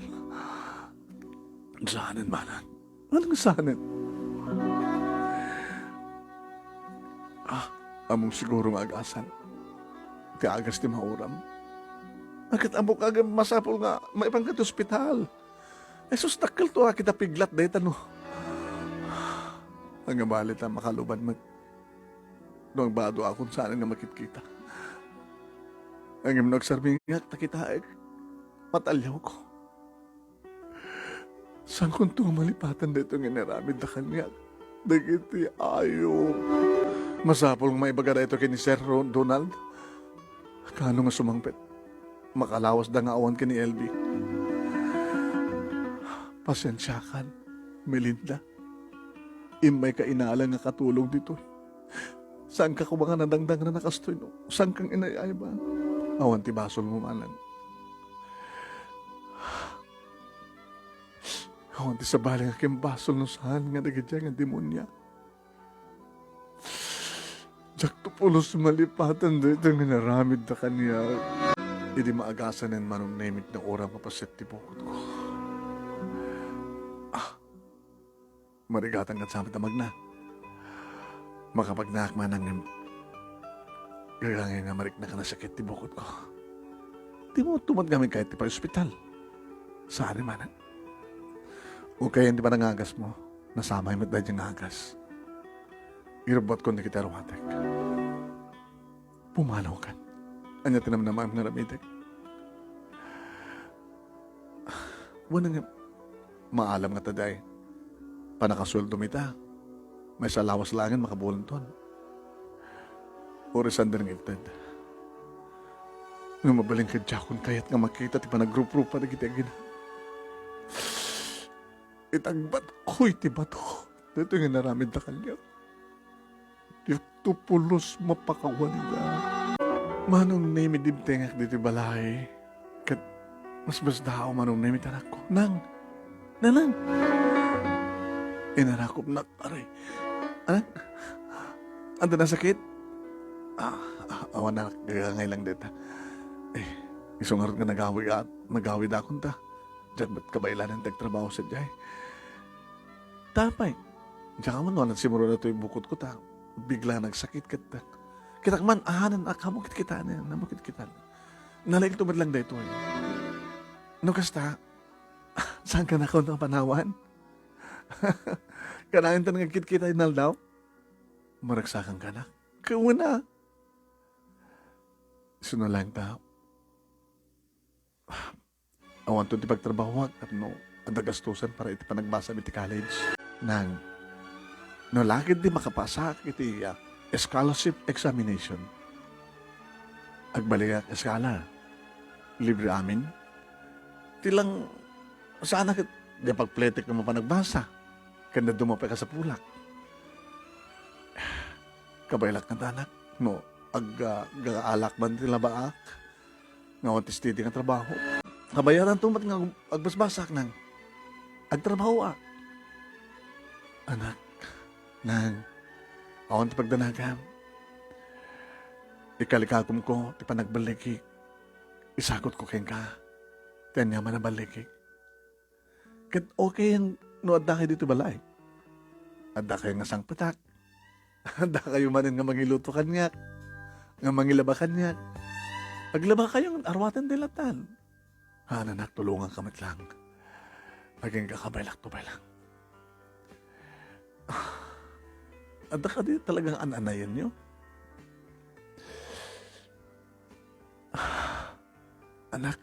Saanen, manang? Anong saanen? Ah, ammom siguro nga agasan. Ti agas ti mauram. Ket ammok nga masapul nga maipanka iti ospital. Jesus, dakkelto a kita piglat dayta no. Ania bale ta makaluban met no agbaduakon saanen nga makitkita. Ngem no agsarbingak ta kitaek, mataliawko. Saankonto nga malipatan daytoy nga inaramidda kaniak dagiti ayup. Masapul nga maibaga daytoy ken ni Sir Ro-, Donald. Kaano nga sumangpet? Makalawasda nga awan ken ni L B. Pasiensiakan, Melinda. Immayka inala nga katulong ditoy. Saanka koma nga nadangdangran a kastoy no saankang inay-ayban. Awan ti basolmo, manang. Awan ti sabali nga kimbasol no saan nga dagidiay nga demonia. Diakto pulos malipatan daytoy nga inaramidda kaniak. Idi maagasanen, Manong Nemi, nauram nga paset ti bukotko. Ah, marigatan nga sa met a magna. Makapagnaak, manang, ngem gagangay nga marikna a nasakit ti bukotko. Dimo tumatgamin kayat ti pay-ospital. Saan, manang? Ukayen ti panangagasmo. Nasamay met daydiay nga agas. Irubbuatkon dagiti aruatek. Pumanawkan. Ania ti namnamaem nga aramidek? Wen nga, maalam nga ta diay pannakasueldo mi ta. Maysa a lawas laengen makabulenton. Uray saan nga ited. Nga mabalin kadiakon kayat nga makita ti panagruprupa dagiti agina. Itagbatko iti bato. Daytoy nga inaramidda kaniak. Diakto pulos mapakawalian. Manong Nemi, dimtengak ditoy balay. Ket masmasdaaw, Manong Nemi, ti anakko. Nang! Nanang! Inarakopnak, aray. Anak? Adda nasakit? Ah, ah, awan, anak. Gagangay lang dita. Eh, isu ngarud nga nagawi-, nagawidakon ta. Diak met kabaylanen ti agtrabaho sadiay. Ta apay, diak man no, nagsimruna toy bukotko ta bigla nagsakit ket, kitak man, ahanen, a, ammo kitkitaen, ammo kitkitaen. Nalaingto met lang daytoy. No kasta, saan ka nakon a panawan? Kanayon ta nga kitkita inaldaw? Maragsakan ka na. Kuna. Sino lang ta? Awanto ti pagtrabahoak tapno adda gastusan para iti panagbasam iti college. Nang, no la ketdi makapasaak iti, ah, scholarship examination, agbalikak eskala. Libre amin. Ti lang, saan a ket, di pagpletek nga mapanagbasa. Ken dadduma pay kasapulak. Kabaelak nga anak, no, ag-, ah, agaalak man ti labaak. Nga awan ti steady nga trabaho. Kabayatanto met nga ag-, agbasbasak nang agtrabahoak. Anak, nang, awan ti pagdanagam. Ikalikakomko ti panagballikik. Isakutko kenka ti aniaman a ballikik. Ket okay no addakayo ditoy balay. Addakayo nga sangpetak. Addakayo manen nga mangiluto kaniak, nga mangilaba kaniak. Aglabakayo, aruaten ti latan. Haan, anak, tulonganka met lang. Agingga, kabaelak, kabaelak. Adda kadi talagang an-anayenyo? Anak,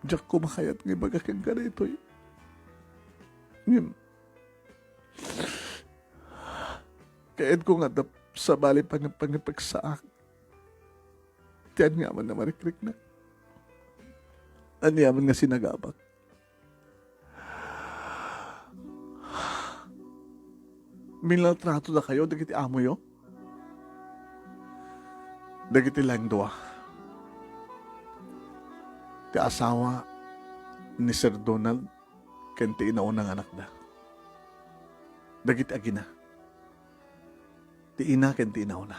diak koma kayat nga ibaga kenka daytoy. Ngem, kayatko nga adda sabali pang-, pangipagsaak ti aniaman a marikriknak. Aniaman nga sinagabak. Minaltrato dakayo dagiti amoyo? Dagiti laeng dua. Ti asawa ni Sir Donald ken ti inauna nga anakda. Dagiti agina. Ti ina ken ti inauna.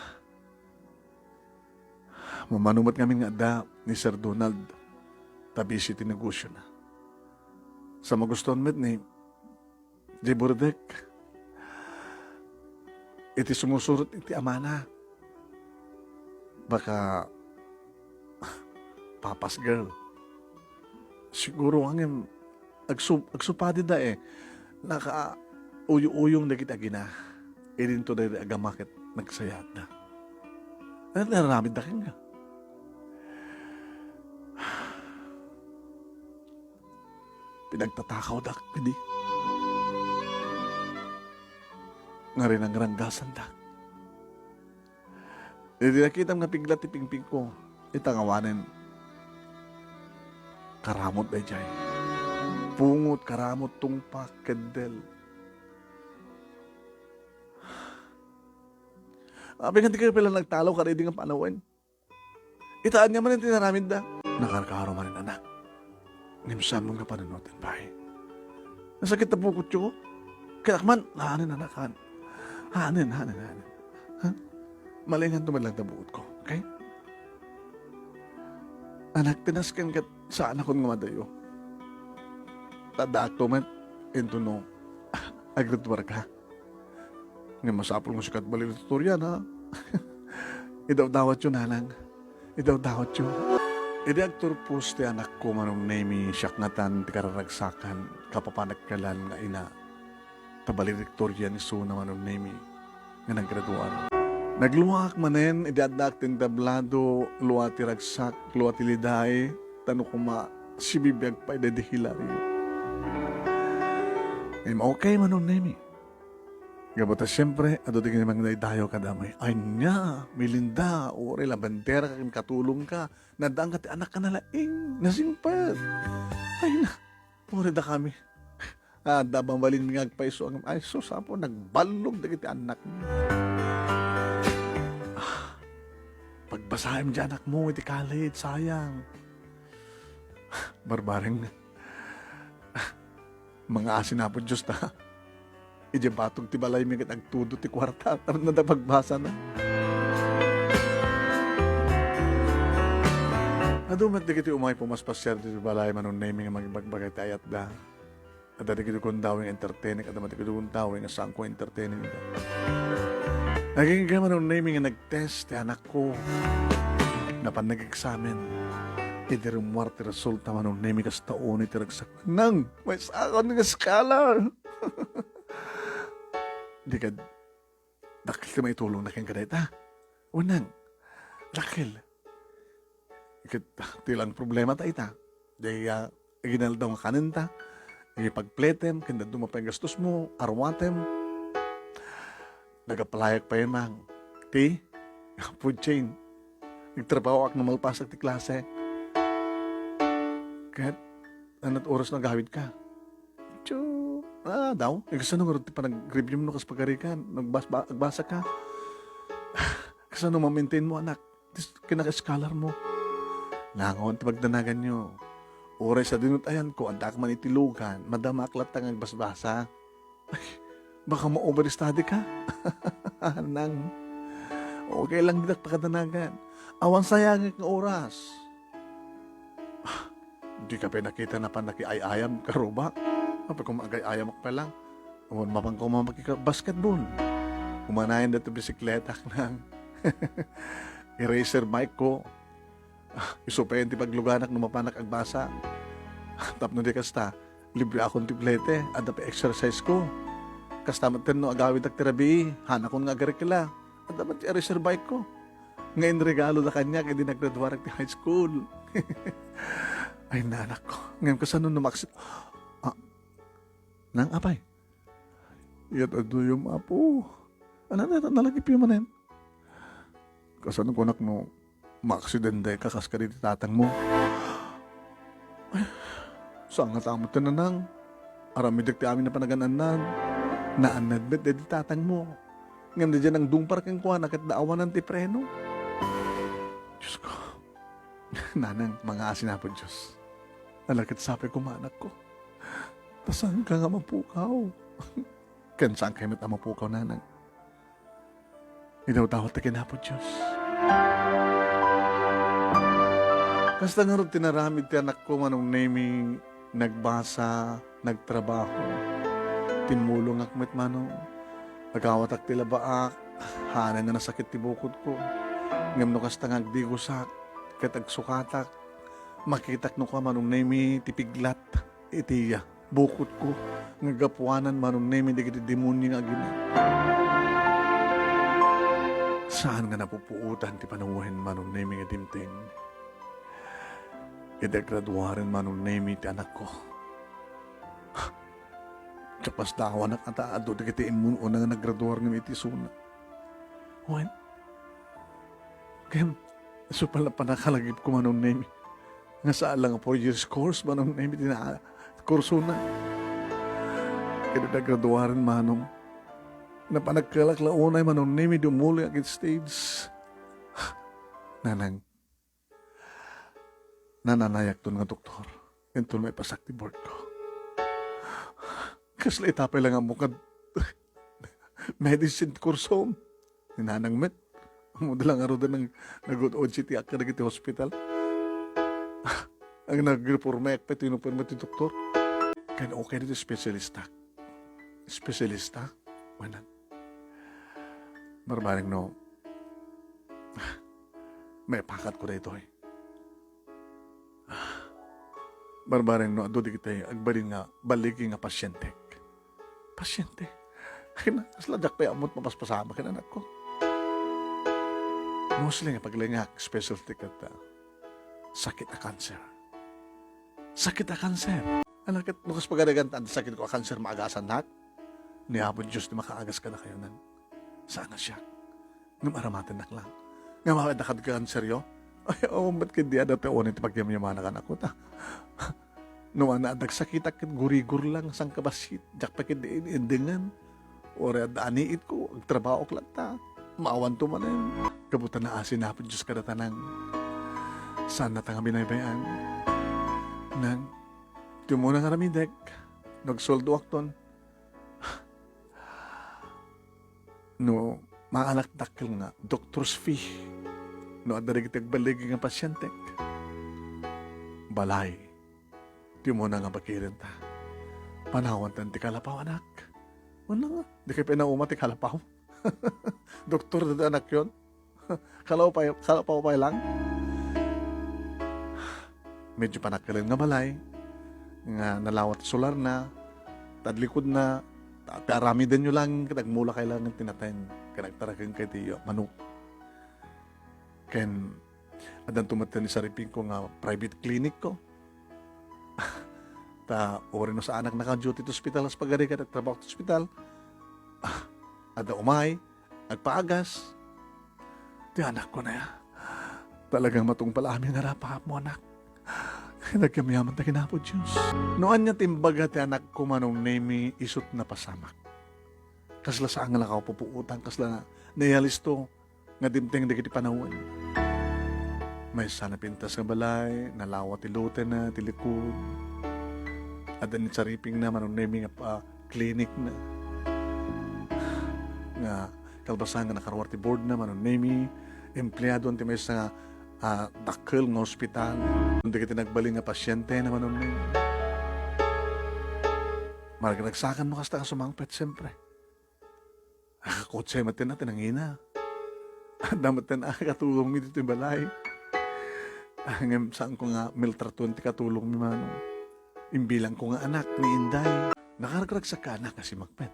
Mamano met ngamin nga adda ni Sir Donald ta busy ti negosiona. Sa magustuan met ni Jay Burdek, iti sumusurot iti amana. Baka, Papa's girl. Siguro ngem agsu-, agsupadi da, eh. Nakauyo-uyong dagiti agina. Idinto daydi agama ket nagsayaatda. Ania ti aramidda kenka? Pinagtatakawdak idi nga rinangranggasandak. Idi nakitam nga pigla ti pingpingko, ita nga awanen karamut daydiay. Pungot, karamut, tungpak, keddel. Apay nga dikayo pay la nagtalaw kadaydi nga panawen? Ita, ania manen ti inaramidda? Nakarkaro manen, anak. Ngem saan met nga panunoten pay? Nasakit ta bukotyo? Kayat man, hanen, anak, han-, hanen, hanen, hanen. Ha? Malinganto man lang ta bukotko, okay? Anak, ti nasken ket saanakon nga madayo. Ta addaakto met, intono, agridwarka. Ngem masapul nga sika ti valedictorian, ha? Idawdawatyo, nanang. Idawdawatyo. Idi agturpos ti anakko, Manong Nemi, siak ngatan ti kararagsakan, kapapanagkalan nga ina, ta valedictorian isuna, Manong Nemi, nga naggraduar. Nagluaak manen idi addaak ti entablado, lua ti ragsak, lua ti liday, ta no koma, Sibibiag pay daydi Hilario. Ngem okay, Manong Nemi. Gapu ta siempre, adu dagiti mangdaydayaw kadamay. Ania, Melinda, uray la bandera ken katulongka. Naddaanka ti anakka a nalaing, nasingpet. Ay na, uray dakami. Adda mabalin nga agpayso, ay sus, Apo, nagballog dagiti annakmi. Ah, pagbasaem ti anakmo iti college, sayang. Barbareng. Mangaasi, Apo Dios, ta idiay batog ti balaymi ket agtudo ti kuarta tapno adda pagbasana. Adu met dagiti umay pumaspasiar iti balay, Manong Nemi, nga mangibagbaga iti ayatda. Adda dagiti gundaway nga entertaining, adda met dagiti gundaway nga saanko entertaining. Agingga, Manong Nemi, nga nag-test ti anakko. Napan nag-examen. Idi rimmuar ti resulta, Manong Nemi, kasta unay ti ragsak. Nang, maysaak nga scholar. Di kad, dakkel ti maitulongna kenka dayta. Wenno, dakkel. Ket ti lang problema ta ita. Di, ah, aginaldaw nga kanenta. Ipagpletem, ken dadduma pay gastusmo, aruatem. Nag-applyak pay man ti food chain. Nagtrabahoak no malpasak ti klase. Ket, anat oras no agawidka? Tsu, ah, daw. Eh, kasano ngarud ti panag-review mo no kas pagarikan? Nagbas-, ba-, agbasa ka? Kasano ma-maintain mo, anak? Ti s-, kinaka-scholar mo? Nangon ti pagdanaganyo. Uray sadino ti ayanko, addaak man iti lugan, madamak latta nga agbasbasa. Ay, baka ma-overstudy ka? Nang, okay lang ditak pakadanagan. Awan sayangek nga oras. Ah, di ka pay nakita napan nakiay-ayam, karuba? Apay, kung maagay-ayamak pa lang. Awan, mapan ko makika-basketball. Umanayan dayta bisikletak, Nang. Eraser bike ko. Ah, isu pay ti pagluganak no mapanak agbasa. Tapno di kasta, libreakon ti plete, adda pay exercise ko. Kasta met no agawidak ti rabii, hanakon nga agarekla. Adda met ti eraser bike ko. Nga inregaloda kaniak idi naggraduarak ti high school. Ay, nanakko. Ngem kasano no maksi-, ah, Nang, apay? Iyat aduyom, Apo. Ano na, nalagipyo manen? Kasano kunak no maaksidente ka kas kaditi tatangmo? Ay, saan nga tama ti, Nanang? Aramidek ti amin a panagan-annan. Naannad met daydi tatangmo. Ngem daydiay nangdungpar kenkuana ket naawanan ti preno. Diyos ko. Nanang, mangaasi, Apo Diyos. Ala ket sapay koma, anakko. Ta saanka nga mapukaw. Ken saankayo met a mapukaw, Nanang. Idawdawat ta ken Apo Diyos. Kasta ngarud ti naramid ti anakko, Manong Nemi, nagbasa, nagtrabaho. Timmulongak met, Manong. Agawatak ti labaak, haanay nga nasakit ti bukodko. Ngem no kasta nga agdigosak, ket agsukatak, makitak no kua, Manong Nemi, ti piglat iti bukodko nga gapuanan, Manong Nemi, dagiti demonio nga agina. Saan nga napupuotan ti panawen, Manong Nemi, nga dimteng. Idi agraduaren, Manong Nemi, ti anakko. Kapas daawanak a ta adu dagiti immun-una nga naggraduar ngem iti isuna. Wen, ngem, isu pay la panakalagipko, Manong Nemi, nga saan la nga four years course, Manong Nemi, ti na-, kursona. Ket idi agraduaren, Manong, napanagkalak la unay, Manong Nemi, idi umuloyak iti stage. Nanang, nananayakton nga doktor, inton maipasak ti boardko. Kasla ita pay la nga ammo kad medicine ti kursom. Ni Nanang met, ammod la ngaruden nga nagud-od siti akka dagiti hospital. Ang nagrepormayak pay, tinuper met ti doktor. Ken okay dito specialista. Specialista? Wanan. Barbareng no, maipakatko daytoy. Barbareng no, adu dagiti agbalin nga balligi nga pasientek. Pasiente? Ay na, kasla diak pay ammot mapaspasamak ken anakko. Mostly nga paglaingak, specialty ket, ah, sakit a cancer. sakit a kanser. Ala ket, no kas pagarigan ta adda sakitko a kanser, maagasannak? Ni Apo Dios ti makaagas kadakayo, Nang. Saan a siak. Ngem aramatennak lang. Ngem adda kad kanseryo? Ay, awan met ketdi adda ti unay ti pagyamyamanak, anakko, ta. No adda agsakitak ket gurigur lang, saan ka bassit? Diak pay ketdi in-endingan. Uray adda aniitko, agtrabahoak latta. Maawanto manen. Gapu ta naasi ni Apo Dios kadata, Nang. Saannata nga binaybay-an. Nang, ti umuna nga aramidek, no agsueldoakton. No, maanak dakkel nga doctor's fee. No, adda dagiti agbaligi nga pasientek. Balay. Ti umuna nga bakirenta. Panawantan ti kalapaw, anak. Wala nga, di kay pinauma ti kalapaw. Doktor dada anakyon. Kalapaw pay, kalapaw pay lang. Medyo panakkelen nga balay, nga nalawat solar na, tadlikod na, ta-, ta-, aramidenyo lang, ket agmula kay lang tinatay, ket agtaraken kay ti manok. Ken, addanto met ni saripingko nga private clinic ko. Ta, uray no saanak naka-duty ti ospital, kas pagarigan, agtrabaho ti ospital. Adda umay, agpaagas. Ti anakko na ya. Talagang matungpal amin nga rapaapmo, anak. Nagyamyaman ta ken Apo Dios. No ania ti imbaga ti anakko, Manong Nemi, isut napasamak. Kasla saan nga nakapupuotan, kasla naiyalisto nga dimteng dagiti panawen. Maysa napintas nga balay, nalawa ti lotena, ti likod. Adda ni saripingna, Manong Nemi, nga pa-, clinic na. Nga kalpasan nga nakaruar ti board na, Manong Nemi, empleado ti maysa nga, ah, dakkel nga ospital. Dagiti nagbalin nga pasiente na, Manong Nemi. Maragsakan no kasta nga sumangpet, siyempre. Ah, kotse met ti nangina. Adda met ti katulongmi ditoy balay. Ah, ngem saanko nga miltratuan ti katulongmi, Manong. Imbilangko nga anak ni Inday. Nakaragragsak ka, anak, nga simangpet.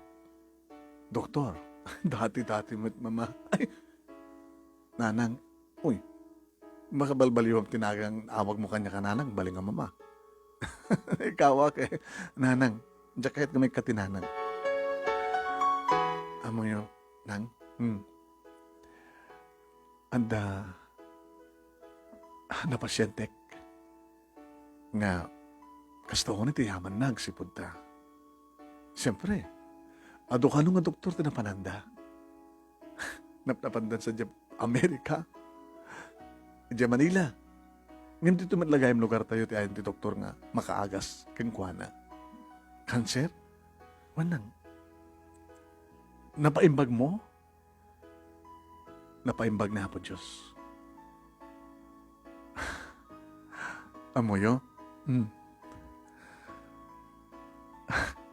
Doktor, dati-dati met, Mama. Ay, Nanang, uy, makabalbaliwam ti nagan awagmo kaniak a Nanang, bali nga Mama. Ikaw, a, kay, Nanang, diak kayat nga maikkat ti Nanang. Ammoyo, Nang? Hmm. Adda, ah, napasientek nga kasta unay ti yamanna agsipud ta. Siempre, adu kano nga doktor ti napananda. Napnapandan sa diay America, diay Manila. Ngem ditoy met la gayam lugartayo ti ayan ti doktor nga makaagas kenkuana. Kanser? Wen, Nang, napaimbagmo? Napaimbag ni Apo Dios. Ammoyo? Hmm.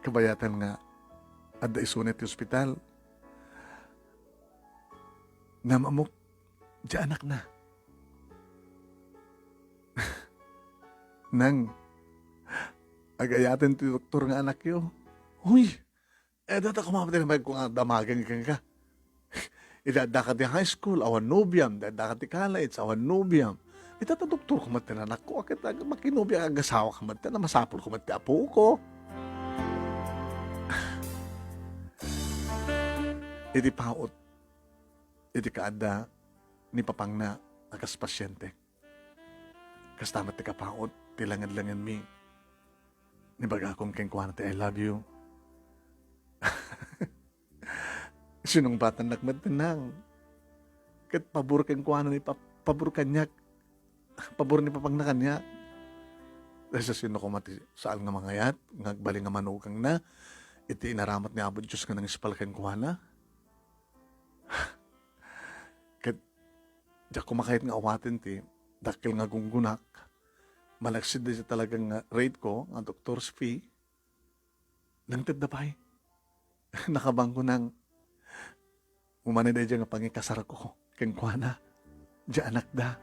Kabayatan nga adda isuna ti ospital. Naam-ammok diay anakna. Nang, agayaten ti doktor nga anakyo. Uy, eh, data koma ti nabayag ko nga damagen kenka. Iti addaka ti high school, awan nobiam, iti addaka ti college, awan nobiam. Ita ta doktor ko met ti anakko, a ket ag-, makinobia, agasawak met ti, a masapulko met ti apoko. Iti paut, iti kaadda ni papangna a kas pasiente. Kasta met ti kapaut ti langen-langenmi. Nibagakon kenkuana ti I love you. Sinungbatannak met, Nang. Ket pabor kenkuana ni pa-, pabor kaniak. Pabor ni papangna kaniak. Ay, sasino koma ti saan nga mangayat nga agbalin nga manugangna iti inaramat ni Apo Dios nga nangispal kenkuana? Ket diak koma kayat nga awaten ti dakkel nga gunggonak. Malaksid dayta talaga nga rate ko nga doctor's fee. Nangted da pay. Nakabangko nang umani daydiay nga pangikasarko kenkuana. Diay anakda.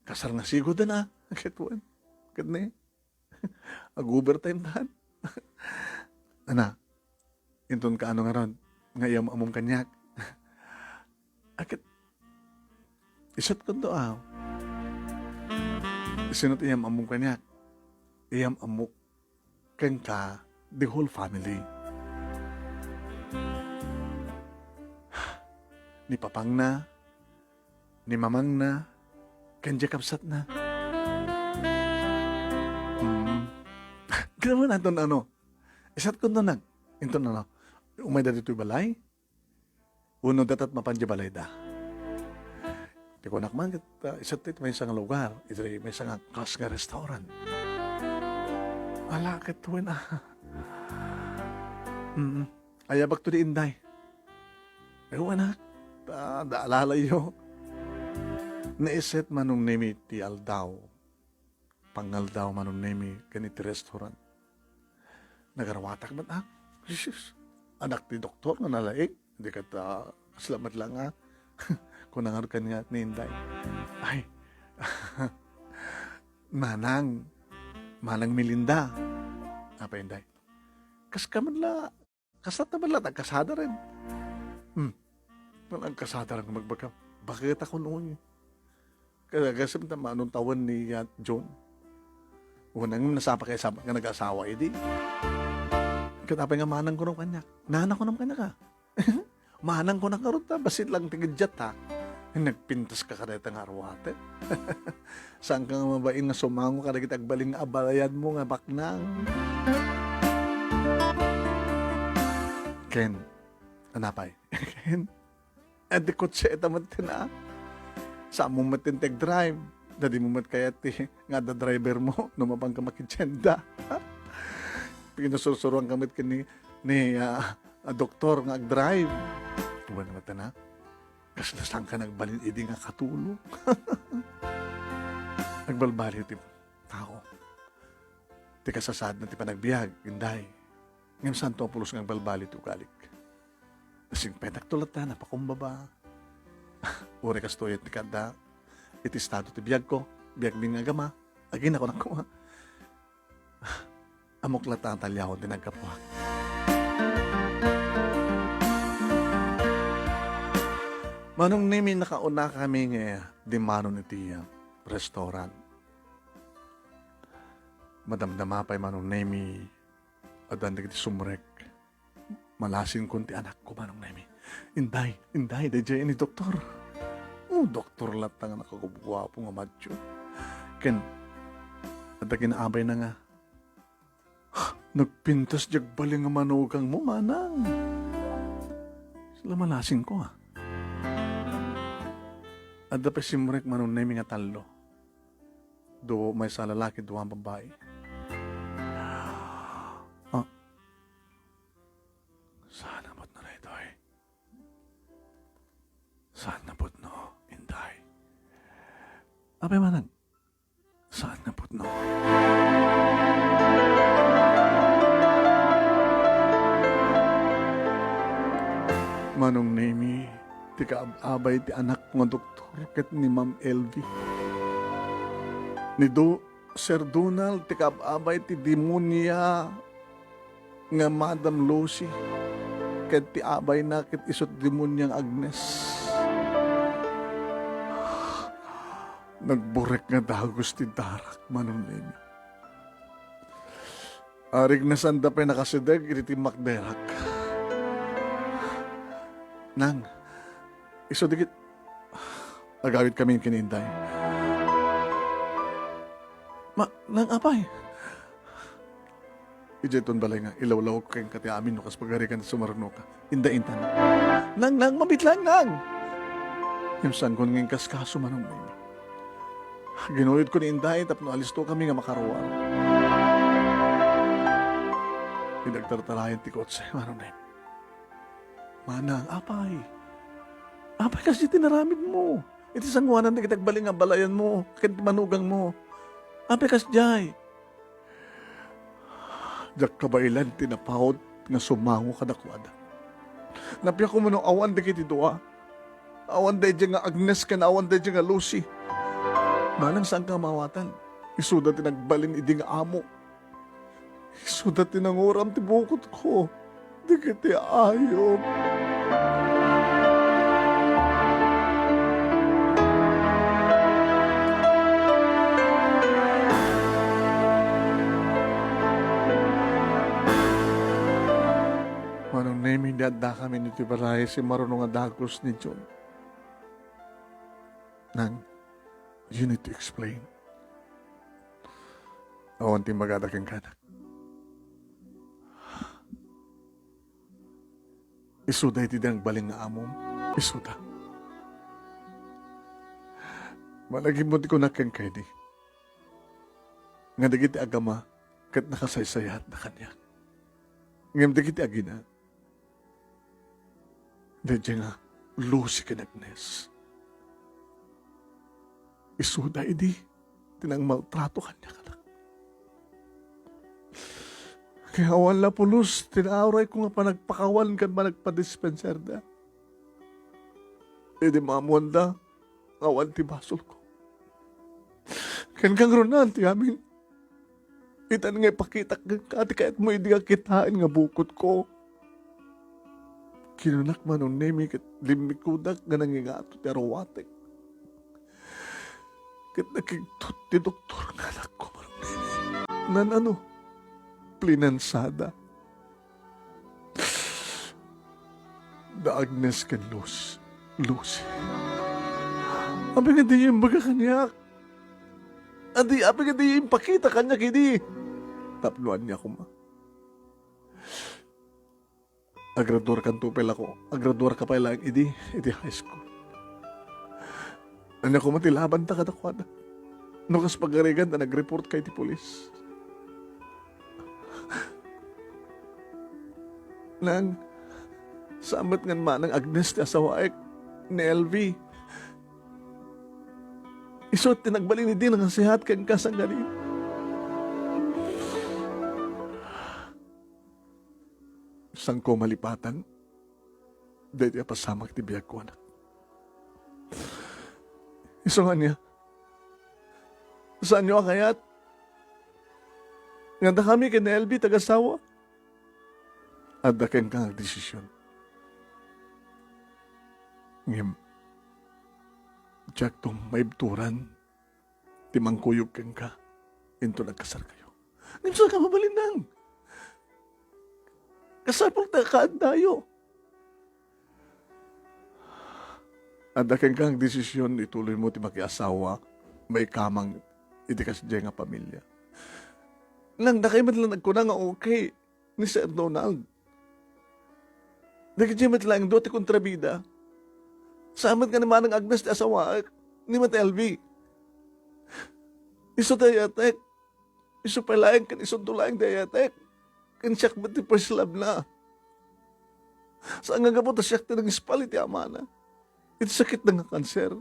Kasar nga sigud na. Ket wen. Ket ne. Ag-overtime tan. Ana, inton kaano ngarud nga iyam-amom kaniak. Aket, isut kunto, a. Sino ti iyam-ammom kaniak? Iyam-ammok kenka the whole family. Ni papangna, ni mamangna, ken diay kabsatna. Mm. Kaya mo naton ano? Isat ko nag-, inton ano? Umayda ditoy balay? Wenno datat mapan diay balayda? Ti kunak man ket, ah, isat ti maysa nga lugar, iti maysa nga kas nga restaurant. Ala, ket wen, ah. Mm. Ayabakto ni Inday. Ewan, ah. Ah, da alalayo. Naiset Manong Nemi ti aldaw. Pangaldaw Manong Nemi ken iti restaurant. Nagaruatak met, ah. Jesus. Anak ti doktor nga nalaing. Di ket, ah, kasla met la nga. Kuna ngarud kaniak ni Inday. Ay. Manang. Manang Melinda. Apay, Inday? Kas ka met la. Kasla ta met la, agkasada ren. Hmm. Wen agkasada ren nga magbagam. Bakit ako noon? Kaya gasem ta manong tawen ni, ah, John. Wen, ngem nasapa kay sabat nga nag-asawa idi. Ket apay nga manang kuno kaniak? Nana kuno kaniak, ah. Manang kuno ngarud ta, bassit lang ti giddiat, ha. Nagpintas ka kadayta nga aruaten. Saan ka nga mabain nga sumango kadagiti agbalin nga abalayanmo nga baknang? Ken, anapay? Ken, eh, di kotse ita met ti na. Saanmo met ti agdrive. Da dimo met kayat ti nga adda driver mo no mapanka makitienda. Pinasursuro kami ken ni, ni, ah, ah, doktor nga agdrive. Wen met na. Kasla saan ka nagbalin idi nga katulo? Agbalbaliw ti tao. Ti kasasaadna ti panagbiag, Inday. Ngem saanto a pulos nga agbalbaliw ti ugalik. Nasingpetakto latta, napakumbaba. Uray kastoy ti kaadda iti estado ti biagko, biagmi nga agama, agina kunak koma. Ammok latta a taliawen ti naggapuak. Manong Nemi, nakauna kami nga dimmanon iti, ah, restaurant. Madamdama pay Manong Nemi, addan dagiti sumrek. Malasinkon ti anakko, Manong Nemi. Inday, Inday, daydiay ni doktor. Oh, doktor latta nga nakagupguapo nga matio. Ken, adda kinaabayna nga, nagpintas diay agbalin nga manugangmo, manang. Sila malasingko, ah. Adda pay simrek, Manong Nemi, nga tallo. Dua, maysa a lalaki, dua a babbai. Ah. Saan a pudno daytoy? Saan a pudno, Inday? Apay manang, saan a pudno? Manong Nemi, ti kaab-abay ti anakko nga doktor ket ni Ma'am Elvie. Ni Do-, Sir Donald, ti kaab-abay ti demonia nga Madam Lucy, ket ti abayna ket isu ti demonia nga Agnes. Nagburek nga dagus ti darak, Manong Nemi. Arig na sanda pay nakasideg iti timmakderak. Nang, isu dagit-, agawid kami ken ni Inday. Ma-, nang apay? Idiay ton balay nga, ilawlawag kenka ti amin no kas pagarigan ti sumarunoka. Inday, intan. Nang, nang, mabitlang, nang! Ngem saanko nga inkaskaso, Manong Nemi. Ginuyodko ni Inday tapno alisto kami nga makaruar. Idi agtartarayan ti kotse, Manong Nemi. Manang, apay? Apay kasdi ti naramidmo? Iti sangoanan dagiti agbalin nga abalayanmo ken ti manugangmo. Apay kasdiay? Diak kabaelan ti napaut nga sumango kadakuada. Napiak no awan dagiti dua. Awan daydiay nga Agnes ken awan daydiay nga Lucy. Manang, saanka maawatan? Isuda ti nagbalin idi nga amo. Isuda ti nanguram ti bukotko dagiti ayup. Addakami iti balay, simmaruno nga dagus ni Jun. Nang, you need to explain. Awan ti magada kenka. Isuda iti di nagbalin nga amom. Isuda. Malagip mo ti kunak kenka idi, nga dagiti agama ket nakasaysayaatda kaniak. Ngem dagiti agina, daydiay nga Lucy ken Agnes. Isuda idi ti nangmaltrato kaniak, anak. Kaya awan la pulos ti naurayko nga panagpakawan ken panagpadispenserda. Idi maammoanda, awan ti basolko. Ken kangruna ti amin. Itan nga ipakitak kenka ti kayatmo idi nga kitaen nga bukotko. Kinunak, Manong Nemi, ket limmikudak nga nangingato ti aruatek. Ket nakigtot ti doktor nga anakko, Manong Nemi. Nan-ano, plinansada. Da Agnes ken Luz-, Lucy. Apay nga diyo imbaga kaniak? Adi, apay nga diyo impakita kaniak idi? Tapno ania koma. Agraduarkanto pay la ko, agraduarka pay laeng idi, iti high school. Ania koma ti labanta kadakuada? No kas pagarigan ta nag-report ka iti pulis. Nang, saan met ngan manang Agnes ti asawaek ni Elvi. Isu ti nagbalin idi nga nasihat kenka sanganin. Saanko malipatan daytoy a pasamak ti biagko, anak. Isu nga ania? Saanyo a kayat nga dakami ken ni Elvi ti agasawa? Adda kenka nga agdesisyon. Ngem, diakto maibturan ti mangkuyog kenka inton agkasarkayo. Ngem saan ka mabalin, nang? Kasapul ta kaaddayo. Adda kenka nga agdesisyon, ituloymo ti makiasawa, maikamang iti kasdiay nga pamilia. Nang, dakay met la nagkuna nga okay ni Sir Donald. Dagiti met laeng dua ti kontrabida. Saan met nga ni Manang Agnes ti asawaek, ni Manang Elvi. Isu ti ayatek. Isu pay laeng ken isunto laeng ti ayatek. Ken siak met ti first love na. Saan nga gapu ta siak ti nangispal iti amana iti sakitna nga kanser.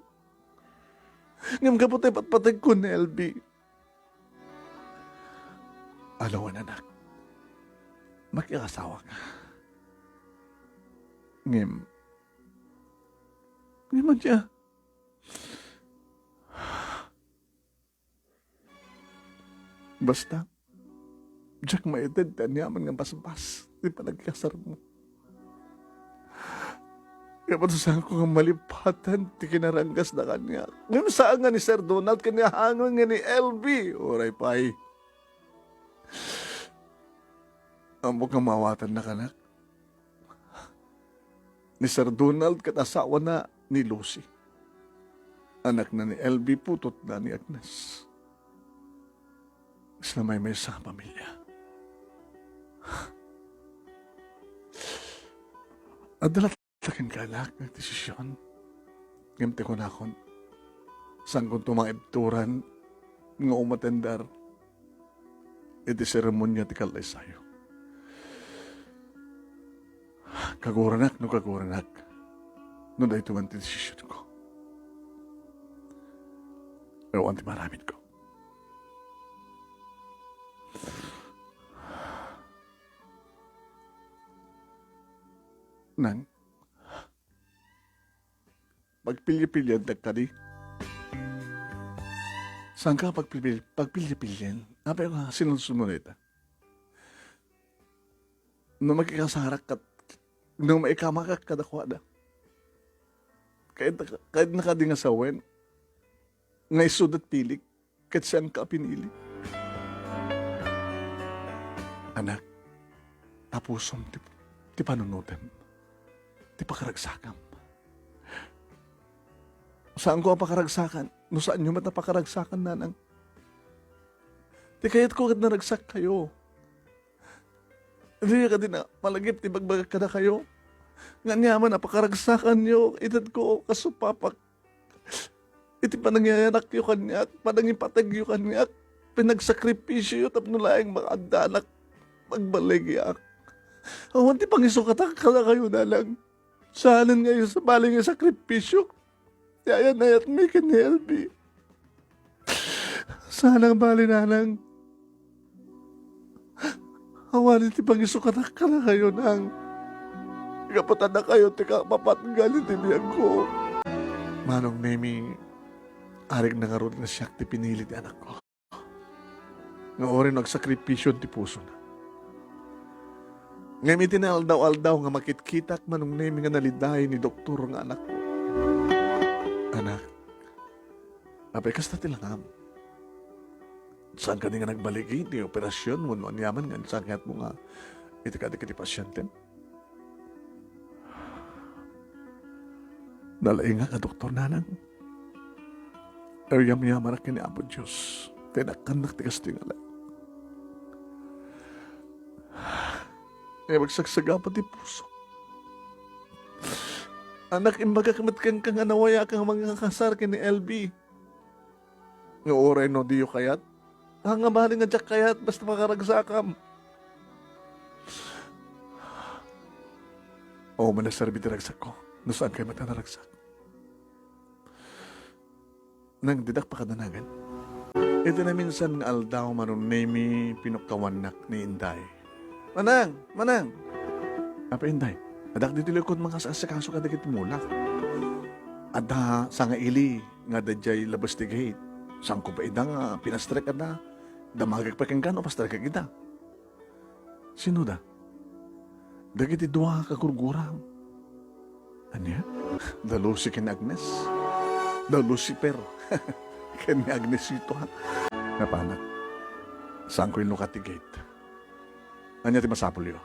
Ngem gapu ta ipatpategko ni Elvi. Alawen, anak. Makiasawa ka. Ngem, ngem ania? Basta, diak maited ti aniaman nga basbas ti panagkasarmo. Kaya patusanko nga malipatan ti kinaranggasda kaniak. Ngem saan nga ni Sir Donald ken ni Hangon nga ni Elvi, uray pay. Ammok nga maawatannak, anak. Ni Sir Donald ket asawana ni Lucy. Anakna ni Elvi, putotna ni Agnes. Isla maymaysa nga pamilia. Adda latta kenka, anak, nga desisyon. Ngem ti kunakon, saankonto maibturan nga umatender iti seremonia ti kallaysayo. Kaguranak no kaguranak, no daytoy man ti desisionko. Awan ti maaramidko. Nang, pagpilipilientak kadi? Saanka pagpilipil-, pagpilipilien? Apay nga sinulsol mo dayta? No makikasarak kat-, no maikamakak kadakuada, kayat-, kayatna kadi nga sawen nga isuda ti pilik ket saanka a pinili? Anak, tapusom ti, ti panunotem. ti pakaragsakam. Saanko a pakaragsakan no saanyo met a pakaragsakan, nanang. Ti kayatko ket naragsakkayo. Diyo kadi na malagip ti ibagbagak kadakayo nga aniaman a pakaragsakanyo, itedko kas supapak iti panangiyanakyo kaniak, panangipategyo kaniak, pinagsakripisyoyo tapno laeng maaddanak, magbaligiak. Awan ti pangisukatak kadakayo, nanang. Saanen nga isu-, bali nga sakripisyo ti ayan-ayatmi ken ni Elvie. Saan a bali, nanang. Awan ti pangisukatak kadakayo, nang. Gapu ta dakayo ti kapapatgan iti biagko. Manong Nemi, arik na ngarud nga siak ti pinili ti anakko. Nga uray no agsakripisyon ti pusona. Ngem iti naaldaw-aldaw nga makitkitak, Manong Nemi, nga naliday ni doktor nga anakko. Anak, apay kasta ti langam? Saan kadi nga nagbaligi ti operasyon wenno aniaman nga insakitmo nga iti kadi iti pasyente? Nalaingak a doktor, nanang. Agyamyamanak ken ni Apo Dios ta inakkannak ti kastoy nga alek. Ay, agsagsagaba ti puso. Anak, imbagak met kenka nga nawayak a mangikasar ken ni Elvie. Nga uray no diyo kayat, haan nga bali nga diak kayat, basta pakaragsakam. O, manaserbi ti ragsakko, no saan kay met a naragsak. Nang didak pakadanagan. Iti naminsan nga aldaw, Manong Nemi, pinukkawannak ni Inday. Manang! Manang! Apay, Inday, addak ditoy likod mangas-asikaso kadagiti mulak. Adda sangaili nga adda diay labas ti gate. Saanko pay ida nga pinastrek, adda damagek pay kenka no pastrek ida. Sino da? Dagiti dua a kagurguram. Ania? Da Lucy ken Agnes? Da Lucifer ken ni Agnesito, ha? Napanak. Saanko inlukat ti gate. Ania ti masapulyo?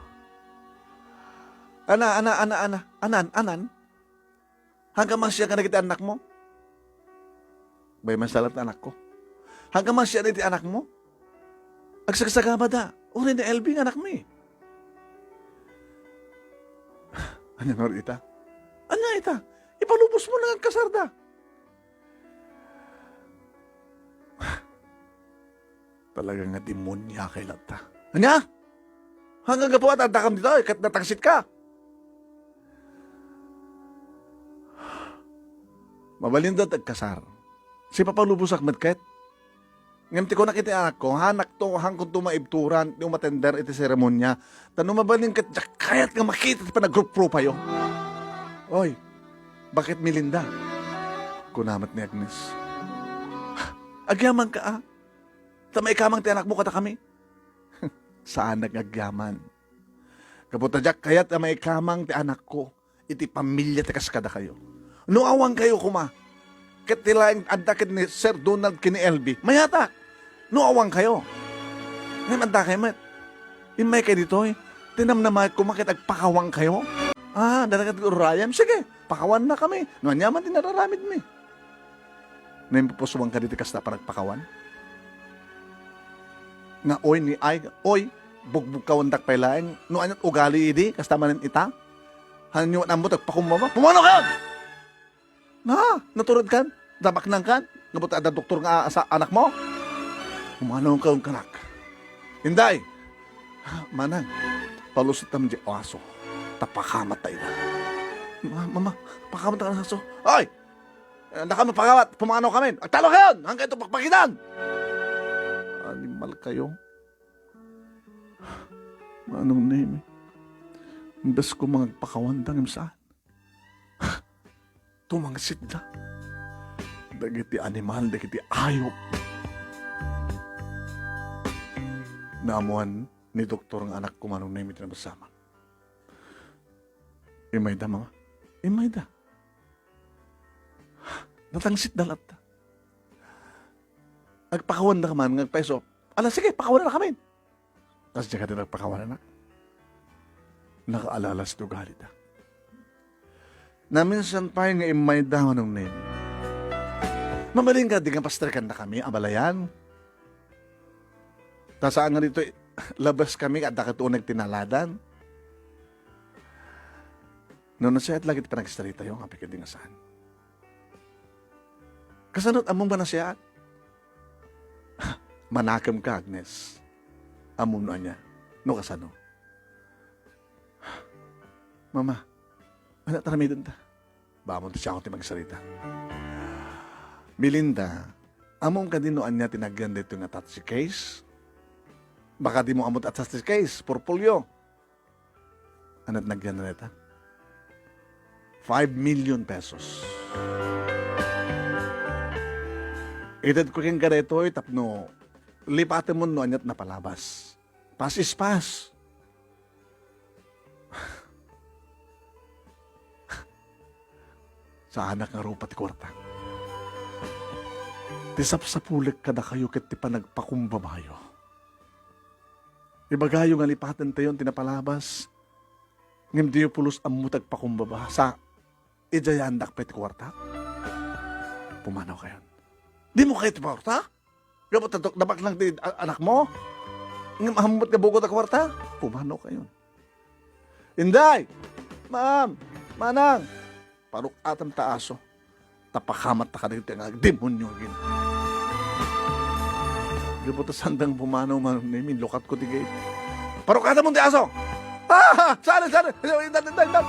Ana, ana, ana, ana. Anan, anan? Haan ka masiak kadagiti annakmo? Bay, masalat ti anakko. Haan ka masiak iti annakmo? Agsagsagabada. Uray ni Elvie nga annakmi. Ania ngarud ita? Ania ita? Ipalubosmo nga agkasarda. Talaga nga demonia kay latta. Ania? Hanggang gapu ta addakam ditoy, ket natangsitka. Mabalinda ti agkasar. Sipapalubosak met ket. Ngem ti kunak iti anakko, hanakto, hankonto maibturan ti umatender iti seremonia. Ta no mabalin ket, diak kayat nga makita ti panagruprupayo. Oy, bakit Melinda? Kuna met ni Agnes. Agyamanka, a? Ta maikamang ti anakmo kadakami. Saanak nga agyaman. Gapu ta diak kayat a maikamang ti anakko iti pamilia ti kas kadakayo. No awankayo koma, ket ti laeng adda ken ni Sir Donald ken ni Elvie, mayatak. No awankayo. Ngem addakayo met. Immaykayo ditoy, tinamnamaek koma ket agpakawankayo. Ah, dagiti urayam, sige, pakawannakami. No aniaman ti nararamidmi. Naimpupusuan kadi ti kasta a panagpakawan? Nga oy ni ay, oy, bugbugkawandak pay laeng, no ania't ugali idi, kasta manen ita? Hanyo, ammo, tagpakumbaba? Pumano kayon! Na, naturedkan? Dabaknangkan? Nga buta adda doktor nga asa anakmo? Pumano kayon, kanak? Inday! Manang, palusitam di aso. Ta pakamat ta ida. Ma-, mama, pakamat ta aso. Ay! Eh, dakayo mapakawat, pumano kami. Agtalo kayon! Hanggang ito pakpakitan! Animal kayo. Manong Nemi, imbes ko mangagpakawan da ngem saan. Tumangsit da. Dagiti animal, dagiti ayop. Naammoan ni doktor nga anakko, Manong Nemi, ti nabassamak. Immayda, mama. Immayda. Natangsit da latta. Agpakawan da ka man, nga agpaiso. Ala, sige, pakawan na kami. Kas diak kadi nagpakawan, anak. Nakaalalas ti ugalida. Naminsan pay nga immayda, Manong Nemi. Mabalin kadi nga pastrekandakami, abalayan? Ta saan nga ditoy, labeskami, adda ket uneg ti naladan. No, nasayaat la ket ti panagsaritayo, apay kadi nga saan? Kasano't ammom nga nasayaat? Manakemka, Agnes. Ammom no ania? No kasano? Mama, ania ti aramidenta? Baka ammom ti siak ti magsarita. Melinda, ammom kadi no ania ti nagyan daytoy nga attache case? Baka dimo ammo ti attache case, portfolio. Ania ti nagyan dayta? Five million pesos. Itedko kenka daytoy tapno lipatemon no ania ti napalabas. Pass is pass. Saanak nga rupa ti kuarta. Ti sapsapulek kadakayo ket ti panagpakumbabayo. Ibagayo nga lipatentayon ti napalabas, ngem diyo pulos ammo ti agpakumbaba. Sa, idiayandak pay ti kuarta. Pumanawkayon. Dimo kayat ti kuarta? Gapu ta dakkel lang ti a-, anakmo? Ngem ammom met nga bukod a kuarta? Pumanawkayon. Inday! Ma'am! Manang! Paruk-atam ta aso. Ta pakamat ta kadagiti nga agdemonio agin. Gapu ta sandang pumanaw, Manong Nemi, inlukatko ti gate. Paruk-atam ti aso! Ah! Saan, saan? Inday, inday, inday!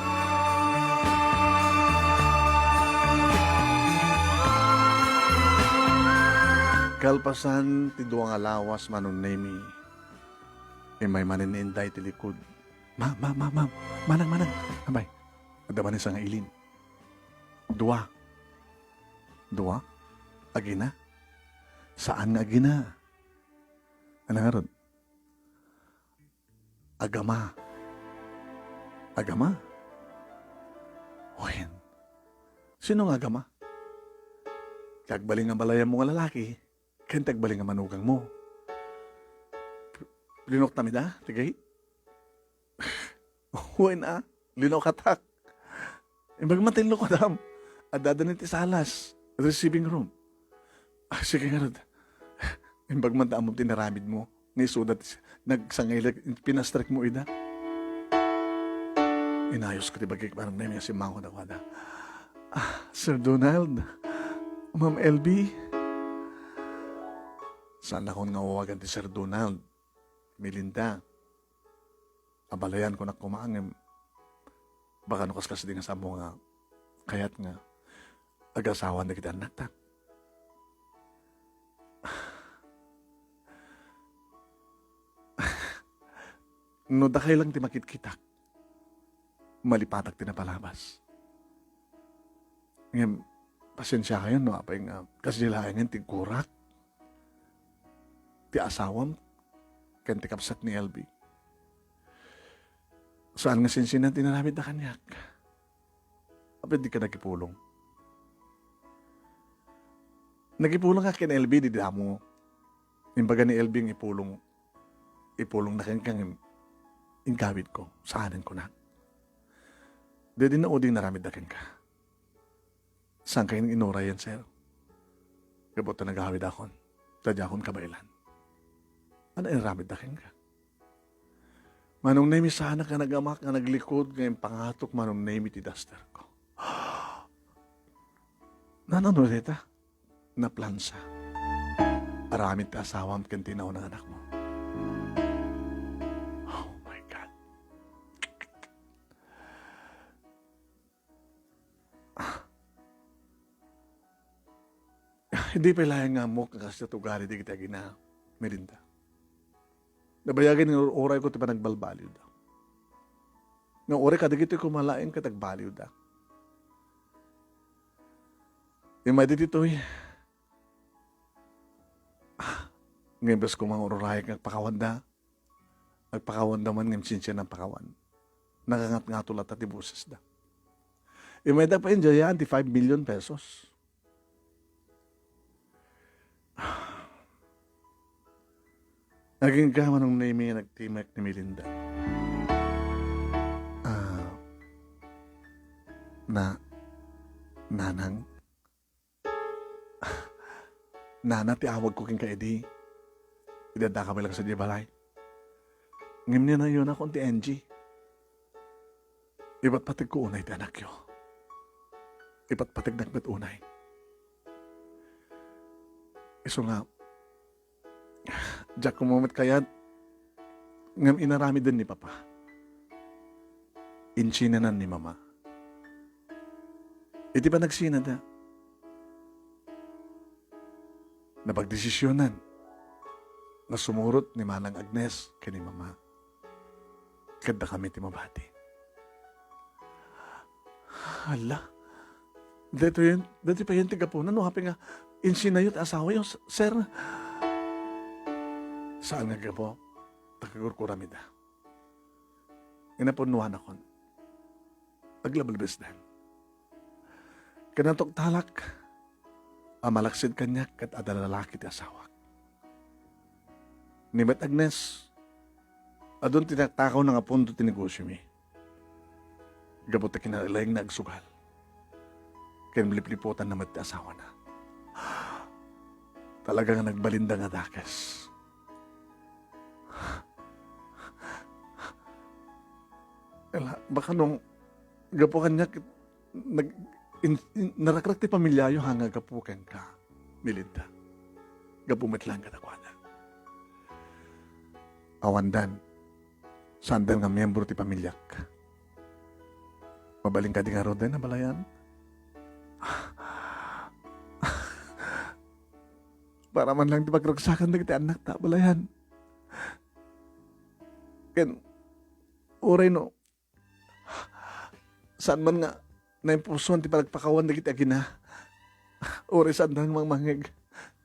Kalpasan ti dua nga lawas, Manong Nemi, immay manen ni Inday ti likod. Ma, ma, ma, ma, manang, manang. Abay, adda manen sangailim. Dua. Dua? Agina? Saan nga agina? Ania ngarud? Agama. Agama? Wen. Sino nga agama? Ti agbalin nga balayanmo nga lalaki, ken ti agbalin nga manugangmo. Linuktam ida, ti gate? Wen a, linukatak. Imbag man ta inlukadam, adda dayta iti salas, receiving room. Ah, sige ngarud. Imbag man ta ammom ti inaramidmo, nga isuda ti s-, nagsangay la, pinastrekmo ida. Inayosko ti bagik, Manong Nemi, nga simmango kadakuada. Ah, Sir Donald, Ma'am L B. Saannakon nga awagan ti Sir Donald, Melinda. Abalayan, kunak koma, ngem baka no kaskasdi nga saanmo nga kayat nga agasawaan dagiti annakta. No dakay lang ti makitkitak, malipatak ti napalabas. Ngem, pasensiakayon no apay nga kasdi laengen ti gurak ti asawam ken ti kabsat ni L B. Saan nga sinsinan ti inaramidda kaniak. Apay dika nagipulong? Nagipulongak ken L B idi damo. Imbaga ni L B nga ipulong, ipulongna kenka ngem inggawidko. Saanen kunak. Daydi no adda inaramidda kenka. Saan kayo nga inurayen, sir? Gapu ta nagawidakon, ta diakon kabaelan. Ania inaramidda kenka? Manong Nemi, saanak nga nagamak nga naglikod nga impangatok, Manong Nemi, ti duster ko. Nanano dayta? Naplansa. Aramid ti asawam ken ti nauna nga anakmo. Oh my God. Idi pay laeng nga ammok nga kasdiay ti ugali dagiti agina, Melinda. Nabayagen nga ur-, urayko ti panagbalbaliwda. Nga uray kadagitoy koma laeng ket agbaliwda. Immay ditoy, ah, nga imbes koma nga ururayek nga agpakawanda, agpakawanda man ngem sinsinan pakawan. Nakangatngato latta ti bosesda. Imayda pay idiay ti five million pesos. Agingga, Manong Nemi, nga nagtimek ni Melinda. Ah, na, Nanang, Nana ti awagko kenka idi. Idi addakami laeng sadiay balay. Ngem ni nayonakon ti Angie. Ipatpategko unay ti anakyo. Ipatpategnak met unay. Isu nga, diak koma met kayat, ngem inaramiden ni Papa. Insinanan ni Mama. Iti panagsinada, napagdesisionan nga sumurot ni Manang Agnes ken ni Mama. Ket dakami ti mabati. Hala, daytoy, daytoy pay ti gapuna no apay nga insinayo ti asawayo, s-, sir. Saan nga gapu, ta kakurkuramida. Inapunnuanakon. Aglablabesdan. Ken natuktalak a malaksid kaniak ket adda lalaki ti asawak. Ni met Agnes, adun ti taktakawna nga punto ti negosiomi. Gapu ta kinalaingna agsugal. Ken lipliputanna met ti asawana. Talaga nga nagbalinda nga dakes. Ela, baka nung gapu kaniak, nag-, in-, in-, narakrak ti pamilyayo, ha, nga gapu kenka, Melinda. Gapu met laeng kadakuada. Awandan, saandan nga miyembro ti pamilyak. Mabalin kadi ngaruden, abalayan? Para man lang ti pagragsakan dagiti annakta, abalayan. Ken, uray no, saan man nga naimpusoan ti panagpakawan dagiti agina. Uray saan nga mangmangngeg,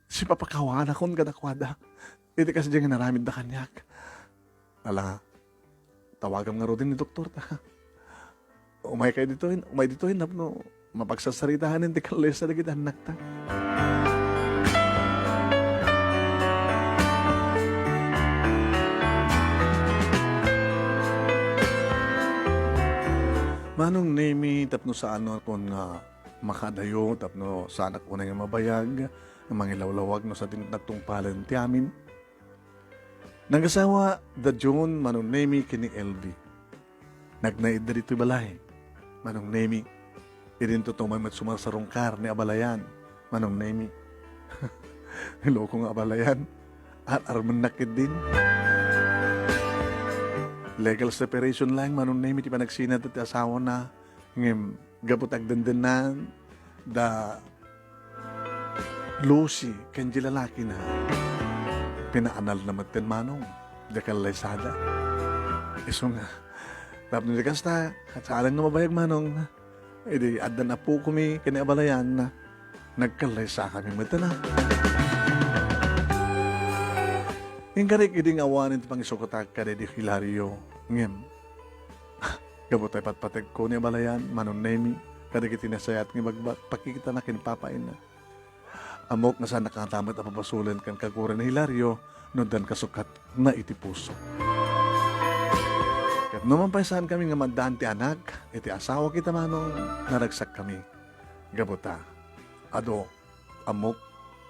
sipapakawanakon kadakuada iti kasdiay nga inaramidda kaniak. Ala, tawagam ngaruden ni doktor ta. Umaykay ditoy, umay ditoy, tapno mapagsarsaritaen ti kalluesa dagiti annakta. Manong Nemi, tapno saanakon nga makadayo, tapno saanak unay nga mabayag, nga mangilawlawag no sadino nagtungpalen ti amin. Nagasawa da John, Manong Nemi, ken ni Elvie. Nagnaedda ditoy balay, Manong Nemi. Idinto tumay met sumarsarungkar ni abalayan, Manong Nemi. Loko nga abalayan. Ar-armennak ketdin. Legal separation laeng, Manong Nemi, ti panagsinada ti asawana. Ngem gapu ta agdendennan da Lucy ken di lalakina, pinaanalna metten, Manong, diay kalluesada. Isu nga, tapno di kasta, ket saan nga mabayag, Manong, idi addan apokomi ken ni abalayan, nagkalluesakami metten, a. Inkarik idi nga awanen ti pangisuktak kadaydi Hilario, ngem gapu ta ipatpategko ni abalayan, Manong Nemi, kadagiti nasayaat nga ibagbaga, pakikitana ken papaina. Ammok nga saannak kangata met a pabasolen ken kaguren ni Hilario no addan kasukatna iti puso. Ket no man pay saankami nga maaddaan ti anak iti asawak ita, Manong, naragsakkami. Gapu ta, adu, ammok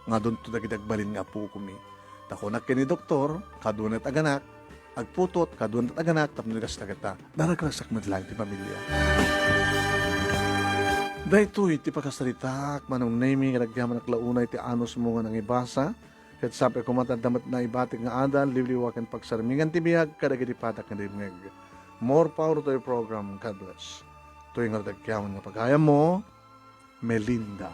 nga adunto dagiti agbalin nga apokomi. Ta kunak ken ni doktor, kaduanak aganak, agputot, kaduanak aganak, tapno di kasta ket ta, naragragsak met laeng ti pamilia. Daytoy ti pakasaritaak, Manong Nemi, nga nagyamanak la unay ti anusmo nga nangibasa, ket sapay koma ta adda met naibatik nga adal, liwliwa ken pagsarmingan ti biag kadagiti padak nga dimngeg. More power to your program. God bless. Toy nga dagyaman nga pagayammo, Melinda.